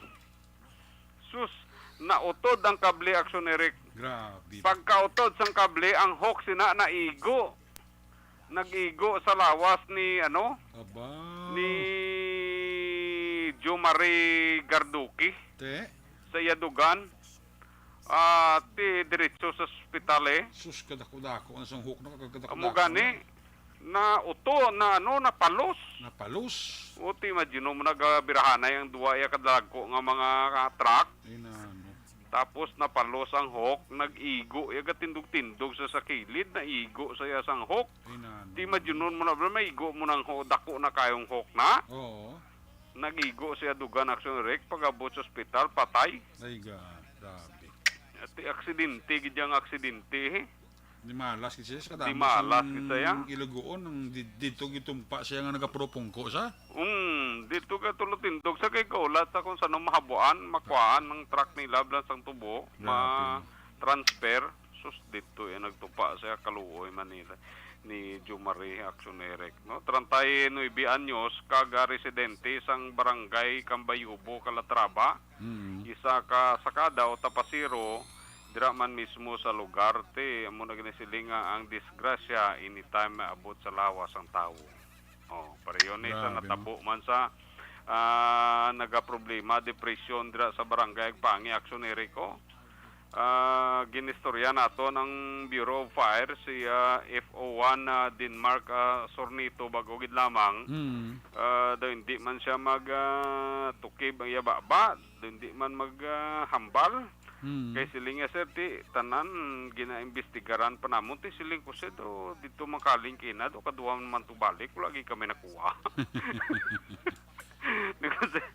Sus, nautod ang kable, Action Eric. Grabe. Pagkautod sang kable, ang hook sina naigo. Nag-igo sa lawas ni, ano, Aba. ni Jomari Garduki Te? sa iya dugan. Ah, ti diretso sa ospital, eh. Sus, kadako-dako na sang hook na, kadako-dako Amo na. gani, na uto, na ano, napalos. Napalos. O, ti, imagine mo, nagabirahanay ang duwa iya kadalagko nga mga, ah, truck. Ay, nano. Tapos napalos ang hook, nag-igo iya gatindog-tindog sa, sa kilid, naigo sa iya sang hook. Ay, nano. Ti, imagine mo na, maigo mo nang ho-, dako na kayong hook na. Oo. Nag-igo siya dugan, Action Eric, pag-abot sa ospital, patay. Ay, ga-, grabe. Ti aksidente, gid ang aksidente, eh. Di malas gid siya sa Di kadamo malas sang gid siya. ilugoon, ang di-, dito gitumpa siya nga nagapurupungko sa. Mm, dito ka tulutindog sa kay kaulat sa kung saan mahabuan, makuhaan ng truck nila, blan sang tubo, Grabe. ma-transfer. Sus, dito yan, nagtupa siya, kaluoy man nila ni Jomari, Action Eric, no? Treinta y nueve anyos, kag, ah, residente sang barangay Cambayubo, Calatrava. Mm. Isa ka sakada o tapasero, dira man mismo sa lugar, ti, amo na ginasiling nga ang disgrasya, anytime maabot sa lawas ang tawo. Oh, pareho ni sa Grabe, no? natabo man sa, ah, nagaproblema, depresyon dira sa barangay Agpangi, Action Eric, oh. Ah, ginistorya naton ang Bureau of Fire, si, ah, F O one, ah, Denmark, ah, Sornito, bag-o gid lamang. Mm. Ah, daw hindi man siya mag, ah, tukib ang iya baba, daw hindi man mag, ah, hambal. Mm. Kay siling niya, sir, ti, tanan ginaimbestigaran pa namon, ti, siling ko, sir, do, dito mangkaling kina, do, kaduha man to balik, wala gid kami nakuha. Linga, sir,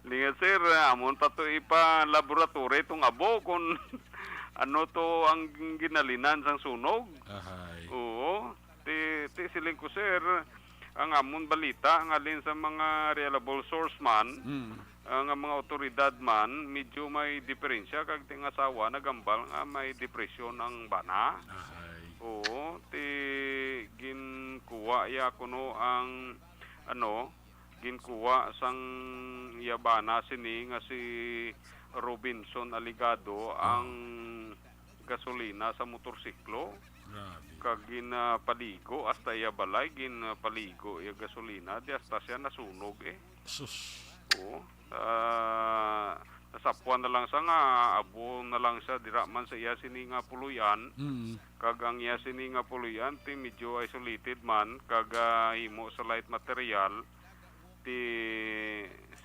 linga, sir, amon pa to ipa-laboratory itong abo kung ano to ang ginalinan sang sunog. Ahay. Oo. Ti, ti siling ko, sir, ang amon balita, ang halin sa mga reliable source man, Mm. ah, nga mga awtoridad man, medyo may diferensya kag ti ang asawa nagambal nga may depresyon ang bana. Ahay. Oo, ti ginkuha ya kuno ang, ano, ginkuha sang iya bana sini nga si Robinson Aligado ang gasolina sa motorsiklo. Grabe. Kag ginpaligo hasta iya balay, ginpaligo iya gasolina, di hasta siya nasunog, eh. Sus. Oo. Ah, nasapuan na lang siya nga abo na lang siya dira man sa iya sini nga puloy-an. Mm. Kag ang iya sini nga puloy-an, ti, medyo isolated man, kag, ah, himo sa light material, ti,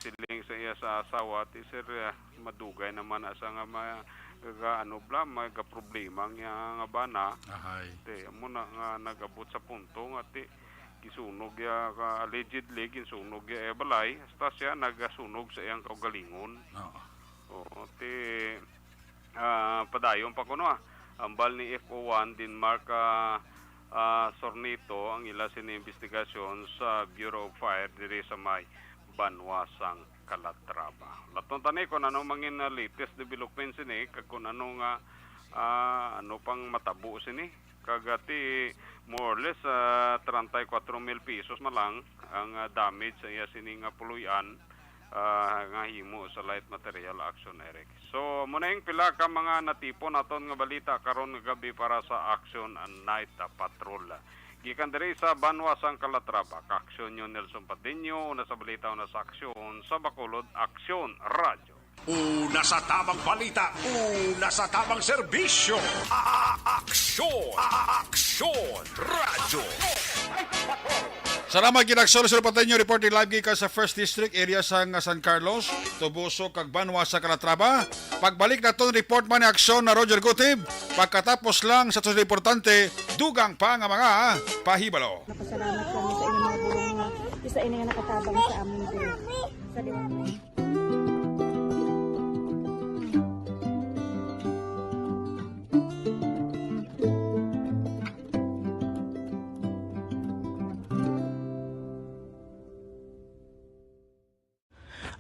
siling sa iya sa asawa, ti, sir, ah, madugay naman asa nga ma-, ga-, ano bala, magaproblema ang iya nga bana. Ahay. Ti, amo na nga nag-abot sa punto nga, ti, gisunog ya, ka, allegedly, gisunog ya iya balay, hasta siya nagasunog sa iyang kaugalingon. Oo. Oo, ti, ah, padayon pa kuno, ah, hambal ni F O one Denmark, ah, ah, Sornito ang ila sini investigasyon sa Bureau of Fire diri sa may banwa sang Calatrava. Laton tani kung ano mangin, ah, latest development sini kag kung ano nga, ah, ano pang matabo sini. Kag, ah, ti, more or less, ah, treinta y cuatro mil pesos man lang ang, ah, damage sa iya sini nga puloy-an, ah, nga himo sa light material, Action Eric. So, muna yung pila ka mga natipon naton nga balita karon nga gabi para sa Action and Night, ah, Patrol. Gikan diri sa banwa sang Calatrava, ka-action nyo Nelson Patiño, una sa balita, una sa aksyon, sa Bacolod, Aksyon Radyo. Una sa tamang balita, una sa tamang serbisyo. A-, a-, aksyon, a-, a-, aksyon, radyo. Salamat gid, Aksyon, Sir Pateño, reporting live gikan sa First District area sang San Carlos, Toboso, kag banwa sa Calatrava. Pagbalik naton, report man ni Aksyon na Roger Gutib. Pagkatapos lang sa tos importante, dugang pa nga mga pahibalo. Napasalamat kami sa inyong mga bulong nga isa ini nga nakatabang sa amin din. Sa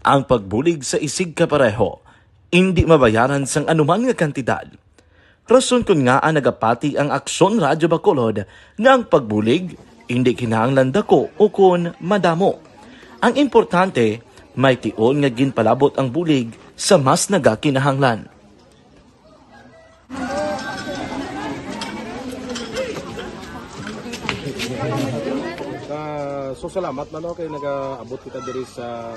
Ang pagbulig sa isigkapareho indi mabayaran sang anuman nga kantidad. Rason kon ngaa nagapati ang Aksyon Radyo Bacolod nga ang pagbulig indi kinahanglan dako ukon madamo. Ang importante, May tion nga ginpalabot ang bulig sa mas nagakinahanglan. Ah, so salamat man, no, kay nagaabot kita diri sa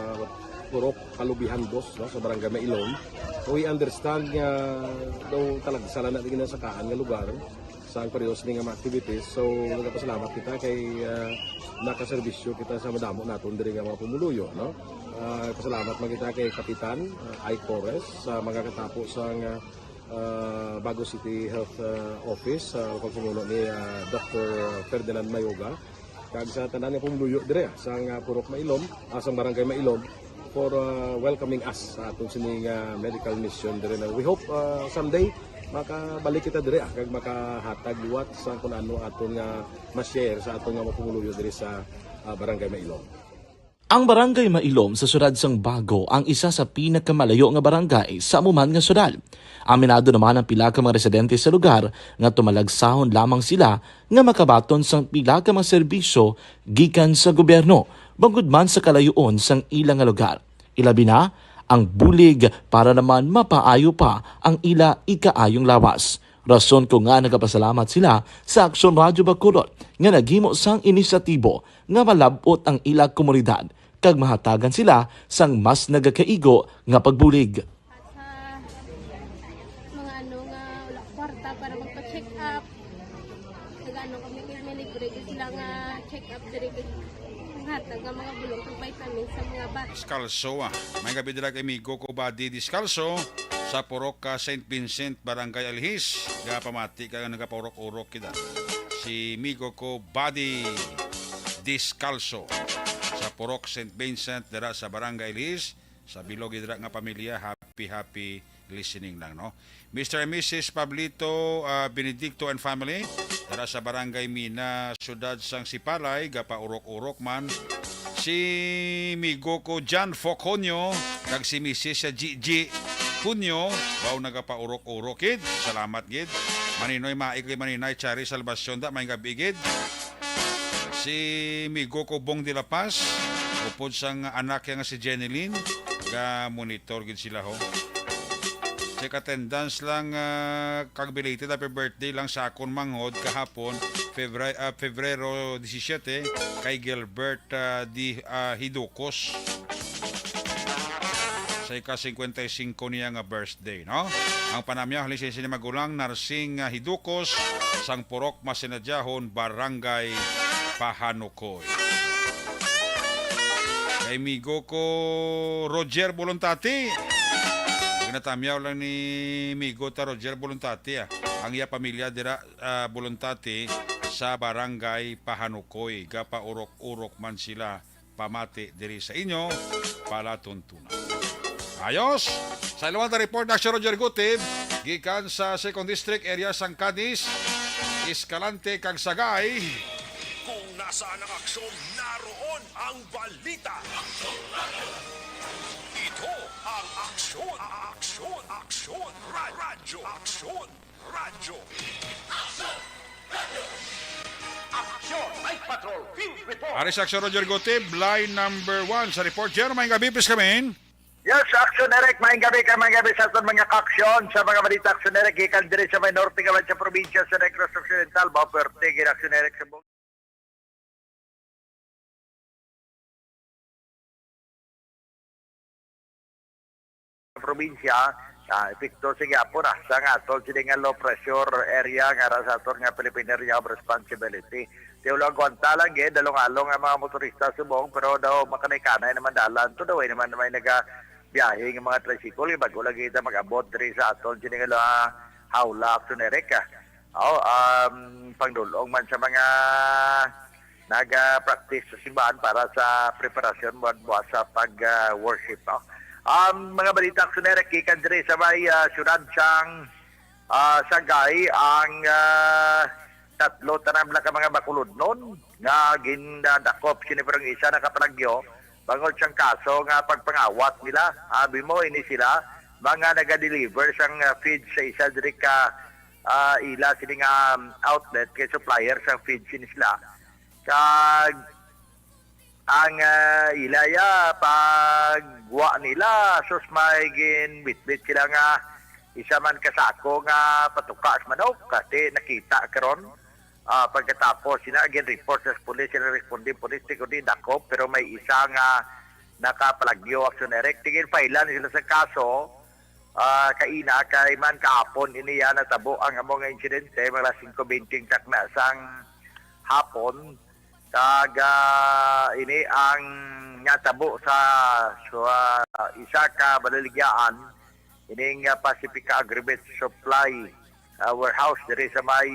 Purok Kalubihan Dos, no, sa Barangay Mailom. We understand nga daw talagsa lang na ginasakaan nga lugar sa ang pareho sini nga mga activities. So nagapasalamat kita kay ah, nakaserbisyo kita sa madamo naton diri nga mga pumuluyo, no. Ah, pasalamat man kita kay Kapitan ah, Ike Torres sa mga katapo sa nga ah, Bago City Health ah, Office sa pagpumuno ni ah, Doctor Ferdinand Mayoga kag sa tanan nga pumuluyo dire sa nga Purok Mailom, ah, sa Barangay Mailom for ah, welcoming us sa aton sini nga medical mission dire na we hope ah, someday makabalik kita dire ah, kag makahatag liwat sa kung ano aton nga ma-share sa aton nga mga pumuluyo dire sa ah, Barangay Mailom. Ang Barangay Mailom sa siyudad sang Bago ang isa sa pinakamalayo nga barangay sa amo man nga siyudad. Aminado naman ang pila ka mga residente sa lugar nga tumalagsahon lamang sila nga makabaton sang pila ka mga serbisyo gikan sa gobyerno, bangod man sa kalayoon sang ila nga lugar. Ilabi na ang bulig para naman mapaayo pa ang ila ikaayong lawas. Rason ko nga nagapasalamat sila sa Aksyon Radyo Bacolod nga naghimo sang inisyatibo nga malab-ot ang ila komunidad kag mahatagan sila sang mas nagakaigo nga pagbulig. Sa mga ano nga wala kwarta para magpa-check up. Nag-ano kami kay may libre gyud sila nga check up diri kay hatag nga mga bulong kag vitamins sa mga bata. Discalso, ah. May gabi dira kay amigo ko Buddy Discalso sa Purok ka Saint Vincent, Barangay Alhis. Gapamati ka nga nagapaurok-urok kita. Si amigo ko Buddy Discalso sa Purok Saint Vincent dira sa Barangay Alhis. Sa bilog dira nga pamilya, happy, happy listening lang, no? Mister and Missus Pablito ah, Benedicto and family, dira sa Barangay Mina, siyudad sang Sipalay, gapaurok-urok man. Si migo ko John Foc Honyo, kag si Missus Gigi Honyo, baw nagapaurok-urok gid. Salamat gid. Maninoy Mai kag Maninay Chari Salvacion da, may gabi gid. Si migo ko Bong de la Paz, upod sang anak niya nga si Jenilyn, ga-monitor gid sila ho. Check attendance lang ah, kag belated happy birthday lang sa akon manghod kahapon, February, ah, Febrero disisiete, kay Gilbert ah, di ah, Hidukos. Sa ika-singkwenta y singko niya nga birthday, no? Ang panamyaw halin sa sini magulang Narsing ah, Hidukos sang Purok Masinadyahon, Barangay Pahanukoy. Kay migo ko Roger Bolontati. Ginatamyaw lang ni migo ta Roger Bolontati ah. Ang iya pamilya dira ah, Bolontati sa Barangay Pahanukoy. Gapaurok-urok man sila pamati diri sa inyo palatuntunan. Ayos! Sa ilawan ta report na si Roger Gutib, gikan sa Second District area sang Cadiz, Escalante kag Sagay. Kung nasaan ang aksyon, naroon ang balita. Ito ang Aksyon, Aksyon, Aksyon, Ra- Radyo, Aksyon, Radyo. Aksyon, Night Patrol, Field Report. Ari sa Aksyon Roger Gutib, line number one sa report. Jero, may gabi, please come in. Yes, Action Eric, maayong gabi kay maayong gabi sa aton mga ka-aksyon sa mga balita Action Eric gikan diri sa may norte nga sa probinsya sa Negros Occidental, mao perti gid Action Eric sa buong probinsya, ah, epekto sa gihapon ah, sa nga aton sini nga low pressure area nga ara sa aton nga Philippine Area of Responsibility. Tiyo lang, gwanta lang gid, dalong-along ang mga motorista subong, pero daw makanay-kanay naman dalan. To the way naman may naga biyahe nga mga tricycle, bag-o lagi kita mag-abot diri sa aton sini nga la- hawla, Action Eric, ah. Oh, um, pangdulong man sa mga naga-practice sa simbahan para sa preparasyon mo buwas sa pag-worship, no? Um, mga balita, Action Eric, gikan diri sa may ah, syudad sang ah, Sagay ang ah, tatlo tanan lang ka mga Bacolodnon nga gindakop sini, pero ang isa nakapalagyo bangod sang kaso nga pagpangawat nila. Abi mo, ini sila mga naga-deliver sang ah, feed sa isa diri ka ah, ila sini nga um, outlet kay supplier sang feed sini sila. Kag Ang, ah, ila ya, pagwa nila, sus, may ginbitbit sila nga isa man ka sako nga patuka sa manok, kasi nakita karon, ah, pagkatapos sina gin-report sa pulis, sila responding pulis, di ko di dakop, pero may isa nga nakapalagyo, Action Direct. Tigin, file-an sila sa kaso, ah, kaina kay man kahapon ini ya natabo ang amo nga insidente, mga alas singko bente takna sang hapon. Kag, ah, ini ang natabo sa, sa isa ka balaligyaan, ining, ah, Pacifica Agrivet Supply, ah, Warehouse diri sa may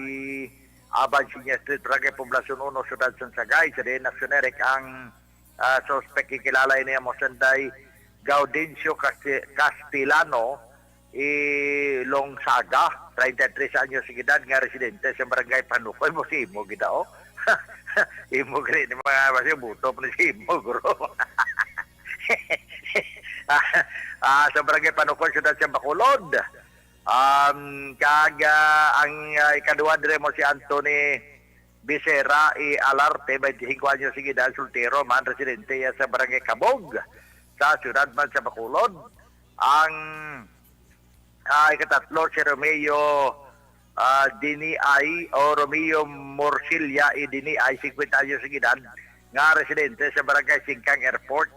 Abansiña Street, Barangay Poblacion Uno, Siyudad sang Sagay. Sa diin, Action Direct, ang, ah, suspect, gikilala ini amo sanday Gaudencio Casti-, Castellano, i Longsaga, treinta y tres anyos sa edad, nga residente sa Barangay Panukoy. Mo si imo gid, oh. Imo gani ni mga basi buto pa ni si imo, bro. Ah, ah, sa Barangay Panukoy, Siyudad sa Bacolod. Um, kag, ah, ang, ah, ikaduha dire mo si Anthony Becerra y Alarte, twenty-five anyos sa edad, soltero man, residente ya sa Barangay Cabog, sa siyudad man sa Bacolod. Ang, ah, ikatatlo, si Romeo, ah, Diniay o Romeo Morcilla y Diniay, cincuenta anyos sa edad, nga residente sa Barangay Singkang Airport,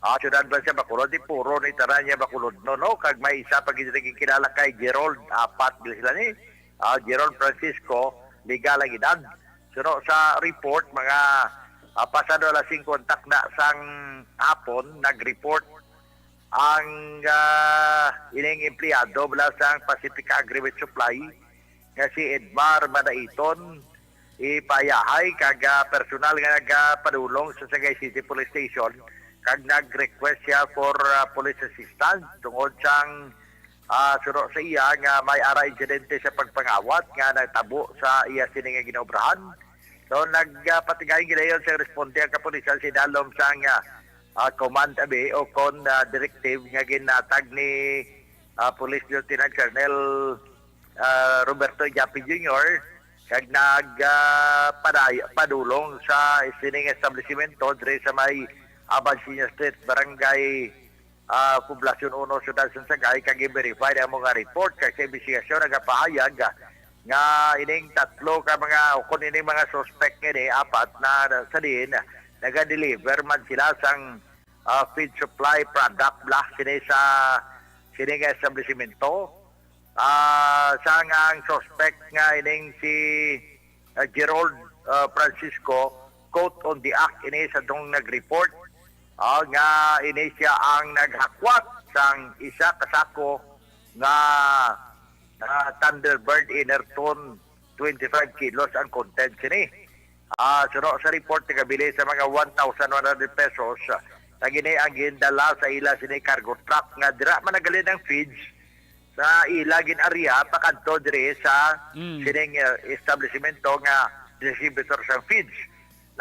ah, siyudad man sa Bacolod. Di puro ni tanan niya Bacolod, no, no? Kag may isa pa gid kilala kay Gerald, apat gid sila ni, ah, Gerald Francisco, legal ang edad. Suno sa report, mga, ah, pasado alas singko ang takna sang hapon, nag-report ang, ah, ining empleyado mula sa Pacific Agrivet Supply nga si Edmar Madaiton Ipayahay kag, ah, personal nga nagapadulong sa Sagay City Police Station kag nag-request siya for, ah, police assistance tungod sang, ah, suno sa iya nga may ara insidente sa pagpangawat nga nagtabo sa iya sini nga ginaobrahan. So, nagpatigay gidayon sa responde ang kapulisan sa idalom sang, ah, ah, command abi o kon, ah, directive nga ginatag ni, ah, Police Lieutenant Colonel, ah, Roberto Japi Junior, kag nag, ah, paday-, padulong sa sining establishmento diri sa may Abansiña Street, Barangay, ah, Poblacion Uno, Siyudad sang Sagay, kag i-verify ang mga report kay sa imbestigasyon nagapahayag, ah, nga ining tatlo ka mga, o kon ining mga suspect nga ini, apat na sa diin, naga-deliver man sila sang, ah, feed supply product bala sini sa sini nga establishmento. Ah, sang ang suspect nga ining si, ah, Gerald, ah, Francisco, caught on the act ini sa dong nag-report, ah, nga ini siya ang naghakwat sang isa ka sako nga, ah, Thunderbird Enerton, twenty-five kilos ang content sini. Ah, suno sa report, nagabili sa mga one thousand one hundred pesos. Kag ini ang gindala sa ila sini cargo truck nga dira man naghalin ang feeds sa ila gin-area pakadto diri sa Mm. sining, uh, establishmento nga distributor sang feeds.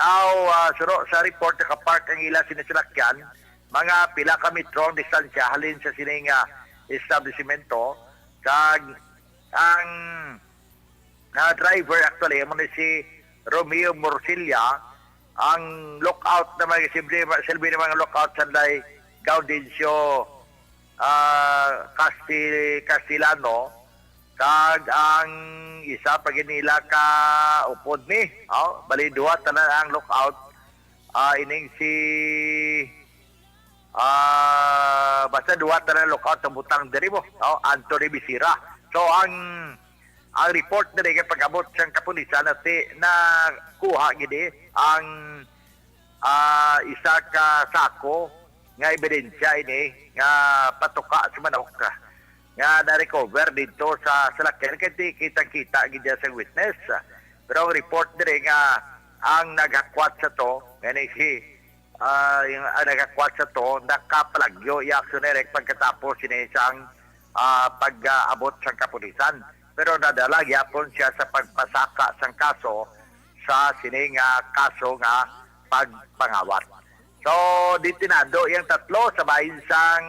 Now, uh, suno sa report, nakapark ang ila sini salakyan mga pila ka metro ang distansya halin sa sining, uh, establishmento, kag ang, uh, driver actually amo ni si Romeo Morcilla. Ang lookout naman, silbi, silbi naman ang lookout sanday Gaudencio, ah, Casti-, Castellano, kag ang isa pa gid nila ka upod ni, oh, bali duha tanan ang lookout, ah, ining si, ah, basta duha tanan lookout ang butang diri mo, oh, Anthony Bisira. So ang, ang report diri kay pag-abot sang kapulisan na ti-, nakuha gid, eh, ang, ah, isa ka sako nga ebidensya ini nga patuka sa manok nga na-recover dito sa salakyan kay ti-, kitang-kita gid sa witness. Pero ang report diri nga ang naghakwat sa to, nga ni si, ah, yung, ang naghakwat sa to, nakapalagyo iya Action Direct pagkatapos sini sang, ah, pag-abot sang kapulisan. Pero nadala gyapon siya sa pagpasaka sang kaso sa sini nga kaso nga pagpangawat. So, detenado yang tatlo sa bahin sang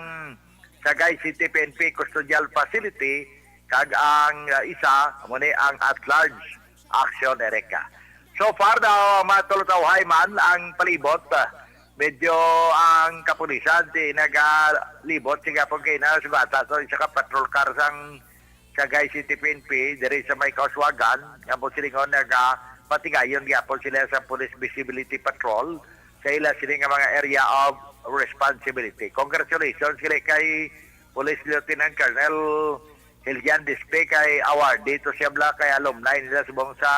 Sagay City P N P Custodial Facility, kag ang, ah, isa amo ni ang at large Action Direct. So far daw, ang mga tulutawhay man ang palibot, ah, Medyo ang kapulisan di nagalibot sa gihapon kay na sugata sa isa ka patrol car sang Sagay City P N P diri sa may Kauswagan, nga mo silingon nagapatigayon gyapon sila sa Police Visibility Patrol sa ila sini nga mga area of responsibility. Congratulations gali kay Police Lieutenant Colonel Hiljan Dispe kay awardee to siya bala kay alumni nila subong sa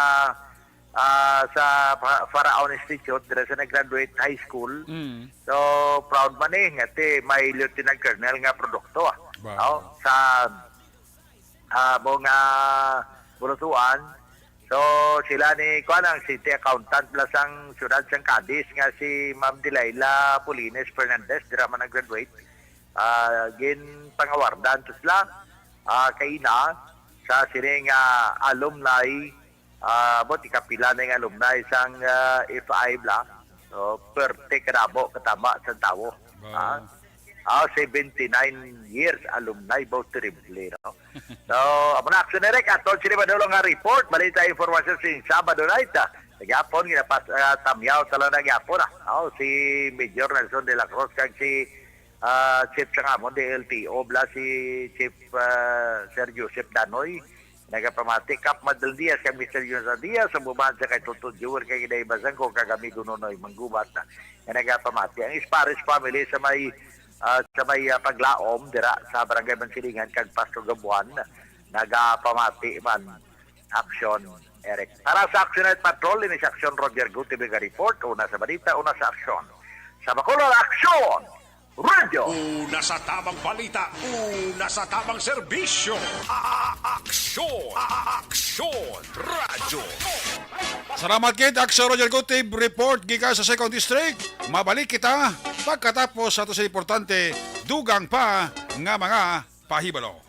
ah, sa Fa- Faraon Institute dira sa nag-graduate high school. Mm. So proud man eh nga ti may lieutenant colonel nga produkto ah. Wow. Oh, sa ah, mo nga bulutuan. So sila ni kuan ang city accountant bala sang siyudad sang Cadiz nga si Ma'am Delilah Polines Fernandez dira man nag-graduate. Ah, ginpangawardan to sila ah, kaina sa sining ah, alumni ah, buot ikapila na yung alumni sang ah, F I bala. So, perte kadamo katama sa tawo. Wow. Ah, ah, seventy-nine years alumni, ba, terrible, no? So, amo na, Action Direct, aton sini madulong nga report, balita, informasyon sin Sabado night. Ah. Nagyapon, ginapas, ah, tamyaw tala na gyapon ah. Oh, si Major Nelson de la Cruz kag si ah, Chief sang amon D L T O bala si Chief ah, Sir Joseph Danoy. Nagapamati, Kap Madel Diaz kag Mister Jonathan Diaz, sa buban sa kay Toto Jewel kay Giday Basangko kag amigo Nonoy Manggubat, nga nagapamati. Ang Ispares family sa may ah, sa may ah, paglaom dira sa Barangay Mansilingan kag Pastor Gabuan nagapamati man. Action, Eric. Para sa Action Night Patrol, ini si Action Roger Gutibig report. Una sa balita, una sa aksyon. Sa Bacolod, Action! Radyo! Una sa tamang balita, una sa tamang serbisyo. A- Aksyon! A- Aksyon! Radyo! Salamat kit Action Roger Gutib report gikan sa Second District. Mabalik kita pagkatapos sa ato sa importante, dugang pa nga mga pahibalo.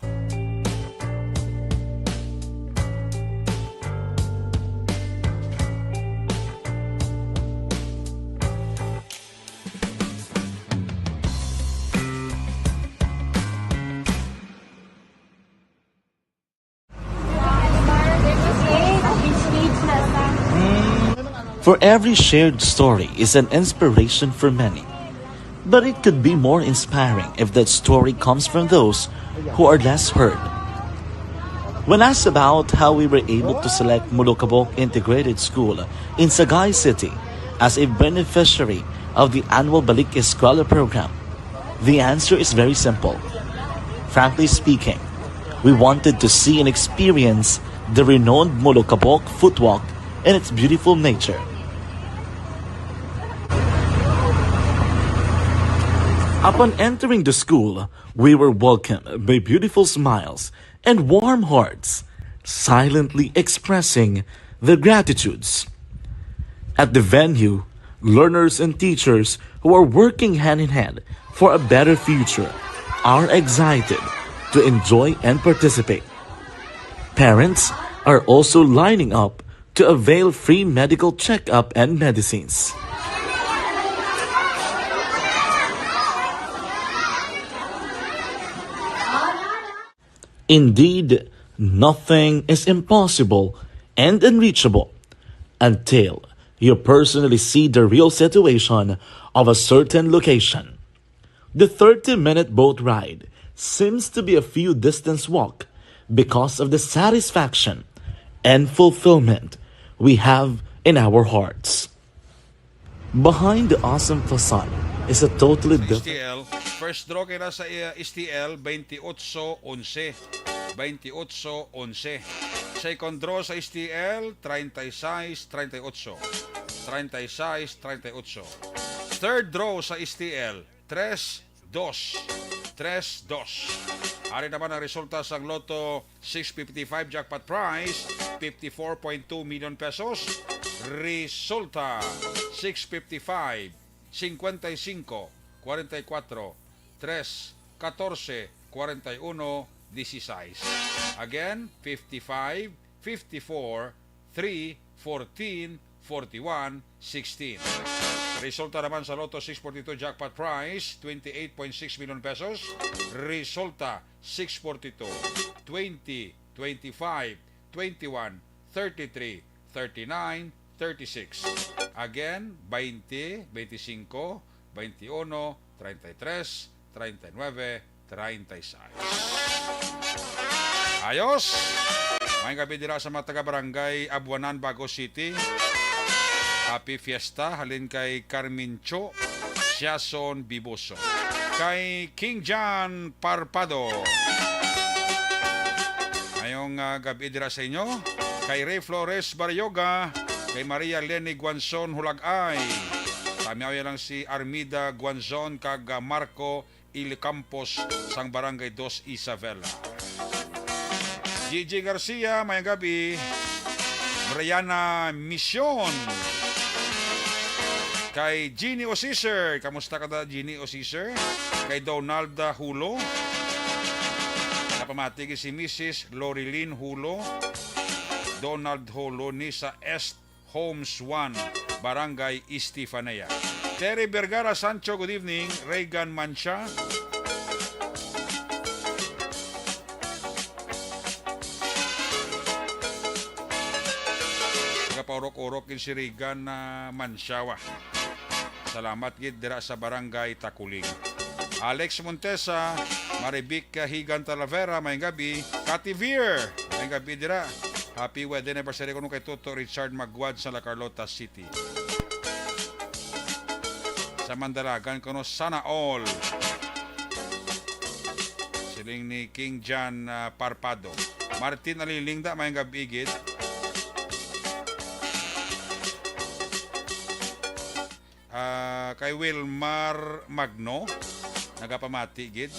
For every shared story is an inspiration for many. But it could be more inspiring if that story comes from those who are less heard. When asked about how we were able to select Molokabok Integrated School in Sagay City as a beneficiary of the annual Balik Eskwela program, the answer is very simple. Frankly speaking, we wanted to see and experience the renowned Molokabok footwalk and its beautiful nature. Upon entering the school, we were welcomed by beautiful smiles and warm hearts, silently expressing their gratitudes. At the venue, learners and teachers who are working hand in hand for a better future are excited to enjoy and participate. Parents are also lining up to avail free medical checkup and medicines. Indeed, nothing is impossible and unreachable until you personally see the real situation of a certain location. The thirty-minute boat ride seems to be a few distance walk because of the satisfaction and fulfillment we have in our hearts. Behind the awesome facade is a totally different. S T L, first draw kay na sa, eh, S T L, twenty-eight onse. Twenty-eight onse. Second draw sa S T L, treinta y seis treinta y ocho. Treinta y seis treinta y ocho. Third draw sa S T L, tres dos. Tres dos. Ari naman ang resulta sang Lotto six fifty-five jackpot prize, fifty-four point two million pesos. Resulta, six fifty-five, cincuenta y cinco, cuarenta y cuatro, tres, catorce, cuarenta y uno, dieciséis. Again, fifty-five, fifty-four, three, fourteen, forty-one, sixteen. Resulta naman sa Lotto six forty-two jackpot prize, twenty-eight point six million pesos. Resulta, six forty-two, twenty, twenty-five, twenty-one, thirty-three, thirty-nine, thirty-six. Again, twenty, twenty-five, twenty-uno, treinta y tres, treinta y nueve, treinta y seis. Ayos! Maayong gabi dira sa mga taga-barangay Abuanan, Bago City. Happy Fiesta halin kay Carmen Cho Siason Biboso. Kay King John Parpado. Maayong, ah, gabi dira sa inyo. Kay Ray Flores Barrioga, kay Maria Leni Guanzon Hulagay. Tamiawi lang si Armida Guanzon kag, ah, Marco Ilicampos sang Barangay Dos Isabela. Gigi Garcia, maayong gabi. Mariana Mission. Kay Jeannie Osiser. Kamusta ka da, Jeannie Osiser? Kay Donald, ah, Hulo. Napamati gid si Missus Lorilyn Hulo. Donald Hulo ni sa Est Homes one, Barangay Estefanía. Terry Vergara Sancho, good evening. Reagan Mancha. Nagapaurok-urok gid si Reagan na Mancha, wa. Salamat gid dira sa Barangay Takuling. Alex Montesa, Marivic Higan Talavera, maayong gabi. Kati Veer, maayong gabi dira. Happy wedding anniversary kuno kay Toto Richard Magwad sa La Carlota City. Sa Mandalagan kuno, sana all. Siling ni King John, ah, Parpado. Martin Aliling da, maayong gabi gid. Ah, kay Wilmar Magno, nagapamati gid.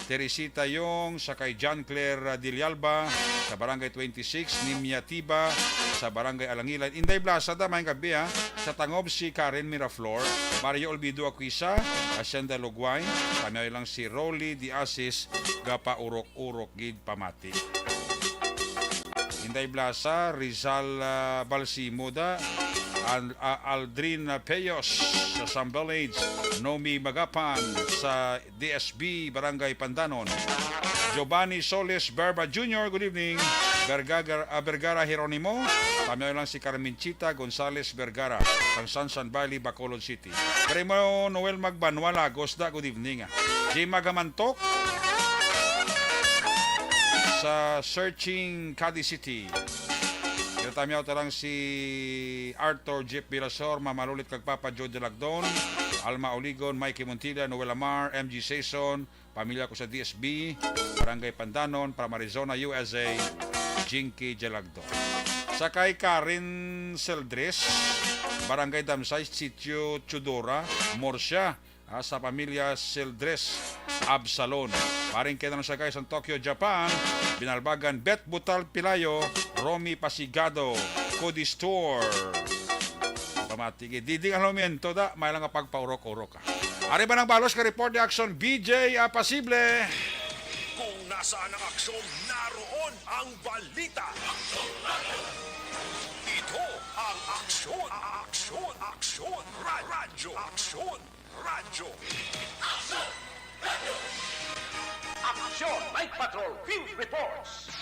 Teresita Yong, sa kay John Claire, ah, Dilialba, sa Barangay twenty-six, Nimia Tiba, sa Barangay Alangilan. Inday Blasa da, maayong gabi, ha. Sa Tangob si Karen Miraflor, Mario Olvido Aquisa, Hacienda Lugway, tamiawi lang si Rolly Diasis, gapaurok-urok gid pamati. Inday Blasa, Rizal, ah, Balsimo da, Al-, ah, Aldrin Peyos sa Sam Village, Nomi Magapan sa D S B Barangay Pandanon, Giovanni Solis Berba Junior, good evening. Vergara, ah, Vergara Jeronimo, tamiawi lang si Carmen Chita Gonzales Vergara, sang Sansan Valley, Bacolod City. Primo Noel Magbanwa Lagos da, good evening, ah. Jim Magamantok sa Searching, Cadiz City. Kinatamiaw ta lang si Arthur Jeep Bilasor, Mama Lulit kag Papa Joe Delagdon, Alma Oligon, Mikey Montilla, Noel Amar, M G Sason, pamilya ko sa D S B, Barangay Pandanon, from Arizona, U S A, Jinky Delagdon. Sa kay Karen Seldres, Barangay Damsay, Sitio Chudora, Murcia, ah, sa pamilya Seldres Absalon. Paring kay na sa kay sa Tokyo, Japan, Binalbagan, Bet Butal Pilayo, Romy Pasigado, Cody Store. Pamati gid. Diding Alomento da, may lang nga pagpaurok-urok, ah. Ari ba nang balos ka report ni Action B J Apasible? Kung nasaan ang aksyon, naroon ang balita. Ito ang Aksyon, Aksyon, Aksyon, Ra-, Radyo Aksyon, Radyo. Aksyon Night Patrol Field Reports.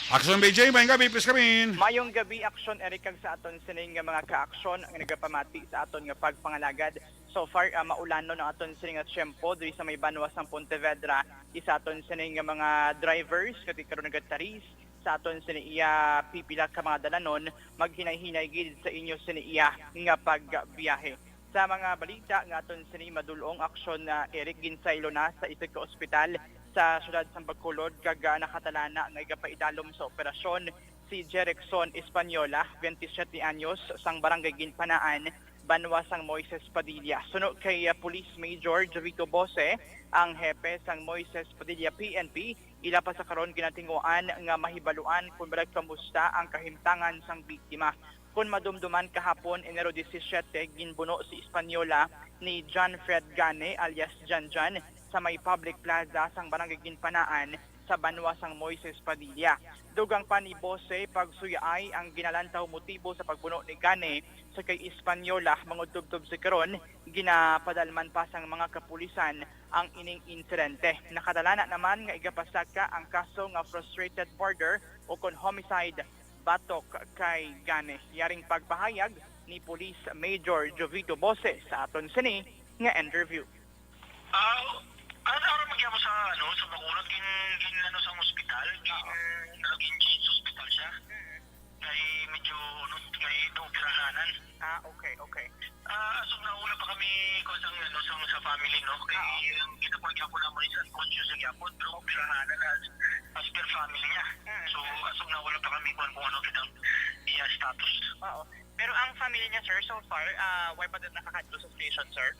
Action B J, maayong gabi, please come in. Mayong gabi, Action Eric, kag sa aton sining nga mga ka-aksyon ang nagapamati sa aton nga pagpangalagad. So far, ah, maulanon ang aton sining nga tiyempo diri sa may banwa sang Pontevedra. Isa aton sining nga mga drivers nga di karon nagataris sa aton sini iya pipila ka mga dalanon, maghinay-hinay gid sa inyo sini iya nga pagbiyahe. Sa mga balita nga aton sini madul-ong, Aksyon, ah, Eric, ginsaylo na sa isa ka ospital sa siyudad sang Bacolod kag, ah, nakatalana nga igapaidalom sa operasyon si Jerickson Española, twenty-siyete anyos, sang Barangay Ginpanaan, banwa sang Moises Padilla. Suno kay, ah, Police Major Jovico Bose, ang hepe sang Moises Padilla P N P, ila pa sa karon ginatinguan nga mahibaluan kon balag kamusta ang kahimtangan sang biktima. Kon madumduman, kahapon, Enero disisiete, ginbuno si Española ni John Fred Gane alias Janjan sa may public plaza sang Barangay Ginpanaan sa banwa sang Moises Padilla. Dugang pa ni Bose, pagsuyaay ang ginalantaw motibo sa pagbuno ni Gane sa kay Española, mangudtubtob sa karon, ginapadalman pa sang mga kapulisan ang ining insidente. Nakatalana naman nga igapasaka ang kaso nga frustrated murder o kon homicide batok kay Gane. Yaring pagpahayag ni Police Major Jovito Bose sa aton sini nga interview. Ah, ano, aron man gyapon sa, ano, sa bakuna, gin-, gin-, ano, sa ospital, gin-, ano, gin-, sa ospital siya. Kay medyo, ano, may naoperahanan. Ah, okay, okay. Ah, as of now, wala pa kami, kung sa, ano, sa, sa family, no? Kay ang kita po gyapon naman is unconscious sa gyapon, pero operahanan as, as per family niya. Mm. So, as of now, wala pa kami kung, kung ano kitang iya status. Oo. Pero ang family niya, sir, so far, ah, wala pa din nakakadto sa station, sir?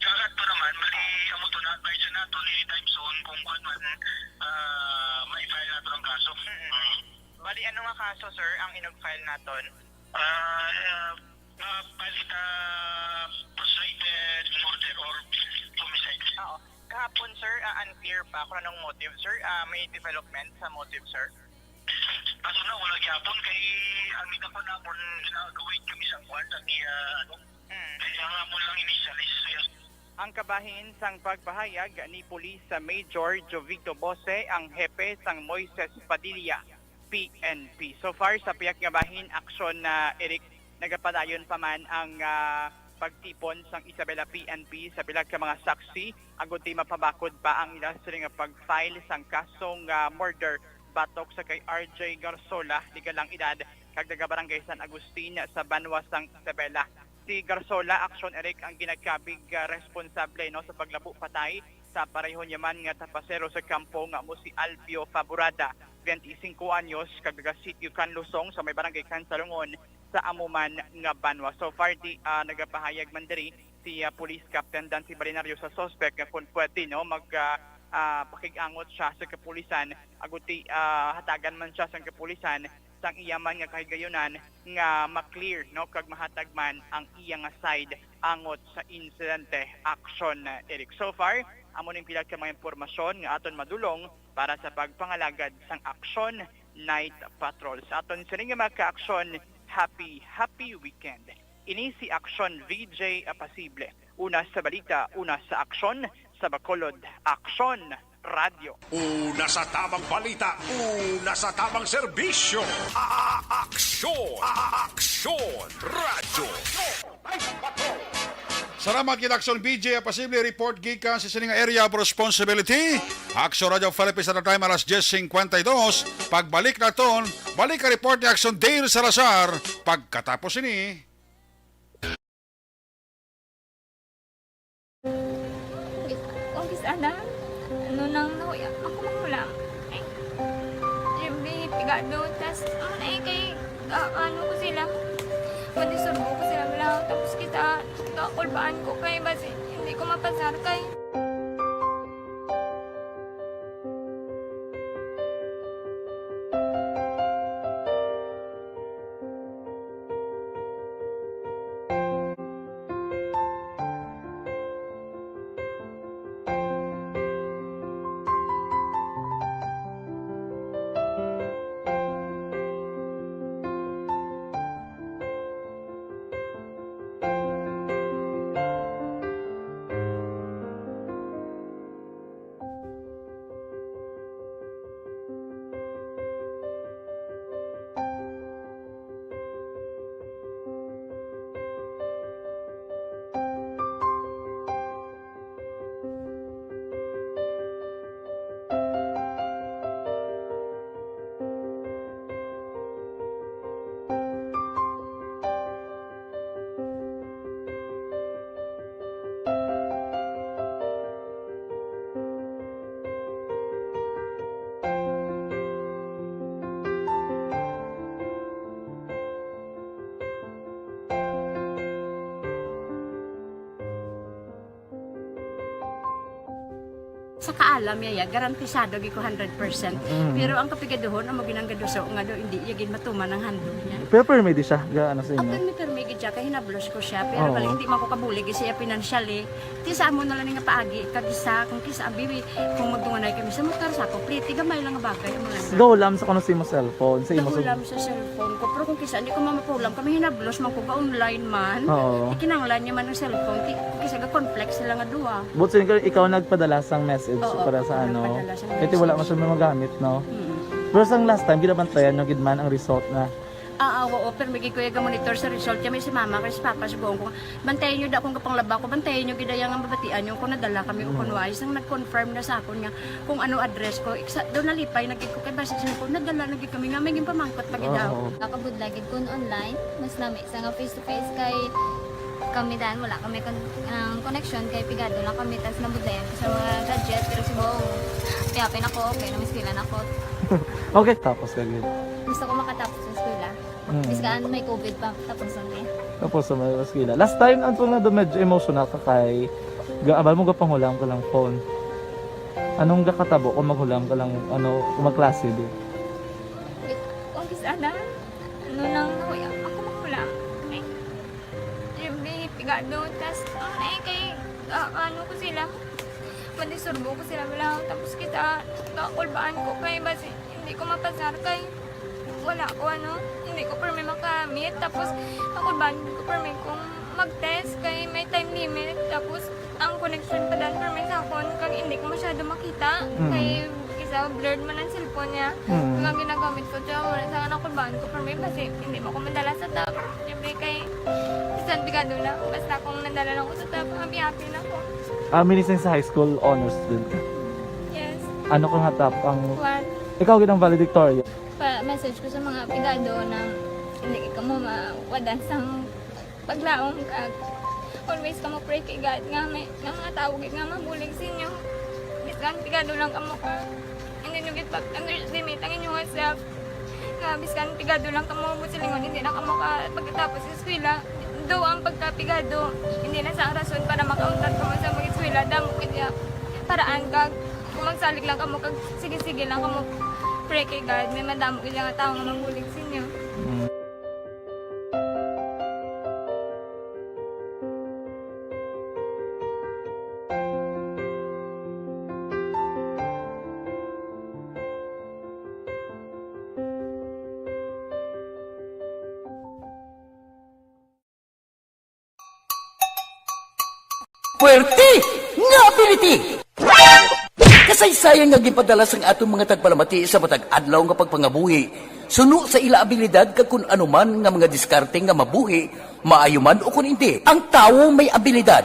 Sa ato naman, mali, amo to na, advice nato, anytime soon, kung kuwan man, ah, may file nato ang kaso. Mm-mm. Mm. Bali, ano nga kaso, sir, ang inag-file naton? Ah, ah, ah, bali, ah, frustrated murder or homicide. Oo. Kahapon, sir, ah, unclear pa kung anong motive, sir. Ah, may development sa motive, sir? As of now, wala gyapon kay ang ita pa namon, nag-wait kami sa kwan, sa iya, ano, Mm. Kaya nga mo lang initial is yes. Ang kabahin sang pagpahayag ni Police Major Jovito Bose, ang hepe sang Moises Padilla P N P. So far, sa pihak nga bahin, aksyon na, Eric, nagapadayon pa man ang, ah, pagtipon sang Isabela P N P sa pila ka mga saksi, agud ti mapabakod pa ang ila sini nga pag-file sang kasong, ah, murder batok sa kay R J Garsola, legal ang edad, kag taga Barangay San Agustin sa banwa sang Isabela. Si Garsola, aksyon, Eric, ang ginakabig, ah, responsable, no, sa paglabo patay sa pareho niya man nga tapasero sa kampo nga amo si Alvio Faborada, twenty-cinco anyos, kag taga Sitio Canlusong sa may Barangay Cansalungon sa amo man nga banwa. So far, di, ah, nagapahayag man diri si, ah, Police Captain Dante Balinario sa suspect nga kung pwede, no, mag, ah, ah, pakig-angot siya sa kapulisan, agud ti, ah, hatagan man siya sa kapulisan sang iya man nga kahigayunan nga ma-clear, no, kag mahatag man ang iya nga side angot sa insidente. Aksyon, Eric. So far, amo ning pila ka mga impormasyon nga aton madulong para sa pagpangalagad sang Aksyon Night Patrol. Sa aton sini nga mga ka-aksyon, happy, happy weekend. Ini si Aksyon V J Apasible. Una sa balita, una sa aksyon, sa Bacolod, Aksyon Radyo. Una sa tamang balita, una sa tamang serbisyo. A-, Aksyon, A-, Aksyon Radyo. Salamat kay Aksyon V J Apasible. Report gikan sa sining area of responsibility. Aksyon Radyo Philippines, sa time alas diyes cincuenta y dos. Pagbalik naton, balik ang report ni Aksyon Dale Salazar pagkatapos ini. Kung kis-a na, ano nang nahuya, ako man wala. Ay, siyempre, pigado, tas, ano na eh, kay, ah, ano ko sila, panisurbo ko sila, wala, tapos kita, kakulbaan ko kay, basi, hindi ko mapasar kay. Sa kaalam niya, ya, garantisado gid ko hundred percent. Mm. Pero ang kapigaduhon, amo gid ang gaduso nga do, hindi niya gid matuman ang handog niya. Pero permi di siya, ga, ano sa inyo? Ang permi, permi gid siya, kay hinablos ko siya. Pero Oo. Bali, hindi man ko kabulig siya financially. Ti sa amo na lang nga paagi, kag isa, kung kis-a, abi, kung magdunganay kami sa motor, sa ako, pliti, gamay lang nga bagay, amo lang. Gahulam sa kuno sa imo cellphone, sa imo sa Gahulam sa cellphone ko. Pero kung kis-a, hindi ko mamapulam, kami hinablos man ko, ga-online man. Oo. Ikinanglan niya man ang cellphone, ti, kung kis-a, ga-conflict sila nga duha. But single, ikaw nagpadala sang message Oo, para sa ako ano? Nagpadala sang Kaya wala message. Masyadong magamit, no? Mm. Pero sang last time, ginabantayan nyo gid man ang result na Ah, ah, oo, pero may gid ko iya ga-monitor sa result. Kaya may si mama, kay si papa, si buong ko. Bantayan niyo da kung kapanglaba ko, bantayan niyo gid iya nga mabatian niyo kung nadala kami o kung Mm. wala. Isang nag-confirm na sa akon nga kung ano address ko. Iksa, daw nalipay na gid ko kay basi siya ko, nadala na gid kami nga may ginpamangkot pa gid daw. Oo. Nakabudlay gid kun online, mas nami sa nga face to face kay kami dan wala kami kon-, ang connection kay pigado lang kami tas nabudlayan ko sa mga gadget pero si Bong, kaya pin ako, okay na, mas pila na ako. Okay, tapos ka gid. Gusto ko makatapos sa eskwela. Mm. Bisan may covid pa, tapos ang day. Tapos sa mga eskwela. Last time, ang tunga do medyo emotional ka kay ga-, abal mo gapanghulam ka lang phone. Anong gakatabo kung maghulam ka lang, ano, kung magklase di? Kung kis-a na, ano lang, ako, ako maghulam. Eh, yung may pigado, tas, ay, kay, ah, ano ko sila, madisturbo ko sila, wala. Tapos kita, kakulbaan ko kay, basi, hindi ko mapasar kay, wala ko, ano, hindi ko permi makamit. Tapos, kakulbaan ko permi kung mag-test kay may time limit. Tapos, ang connection pa dan permi sa akon, kag hindi ko masyado makita. Mm. Kay, isa, blurred man ang cellphone niya. Mm. Kag ang ginagamit ko, siya, wala sa kakulbaan ko permi, basi, hindi mo ko madala sa tab. Siyempre, kay, bisan pigado lang, basta kung nadala lang ko sa tab, happy-happy na ko. Ah, meaning sa high school, honor student ka? Yes. Ano ka nga top ang One. Ikaw gid ang valedictorian? Pa-message ko sa mga pigado na hindi kamo mawadan sang paglaom kag always kamo pray kay God nga may, nga mga tawo gid nga mabulig sa inyo. Bisan pigado lang kamo ka, hindi nyo gid pag-underestimate ang inyong self. Nga bisan pigado lang kamo, buot silingon, hindi na kamo ka pagkatapos sa eskwela. Though ang pagkapigado, hindi na sa rason para makauntat kamo sa mag-eskwela. Damo gid ya paraan kag kung magsalig lang kamo kag sige-sige lang kamo pray kay God, may madamo gid nga tawo nga mabulig sa inyo. Mm. Puwerte nga ability! Kasaysayan nga ginpadala sang aton mga tagpalamati sa matag adlaw nga pagpangabuhi, suno sa ila abilidad kag kun ano man nga mga diskarte nga mabuhi, maayo man ukon indi. Ang tawo may abilidad.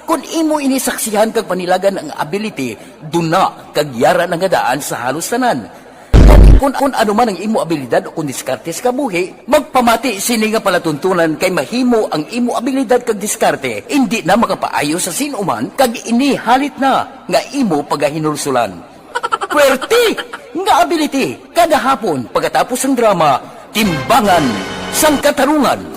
Kon imo ini saksihan kag panilagan ang ability, duna kag yara na nga daan sa halos tanan. Kon, kon ano man ang imo abilidad o kon diskarte sa kabuhi, magpamati sini nga palatuntunan kay mahimo ang imo abilidad kag diskarte indi na makapaayo sa sin-o man kag ini halit na nga imo pagahinulsulan. Puwerte nga ability kada hapon pagkatapos sang drama, Timbangan sang Katarungan.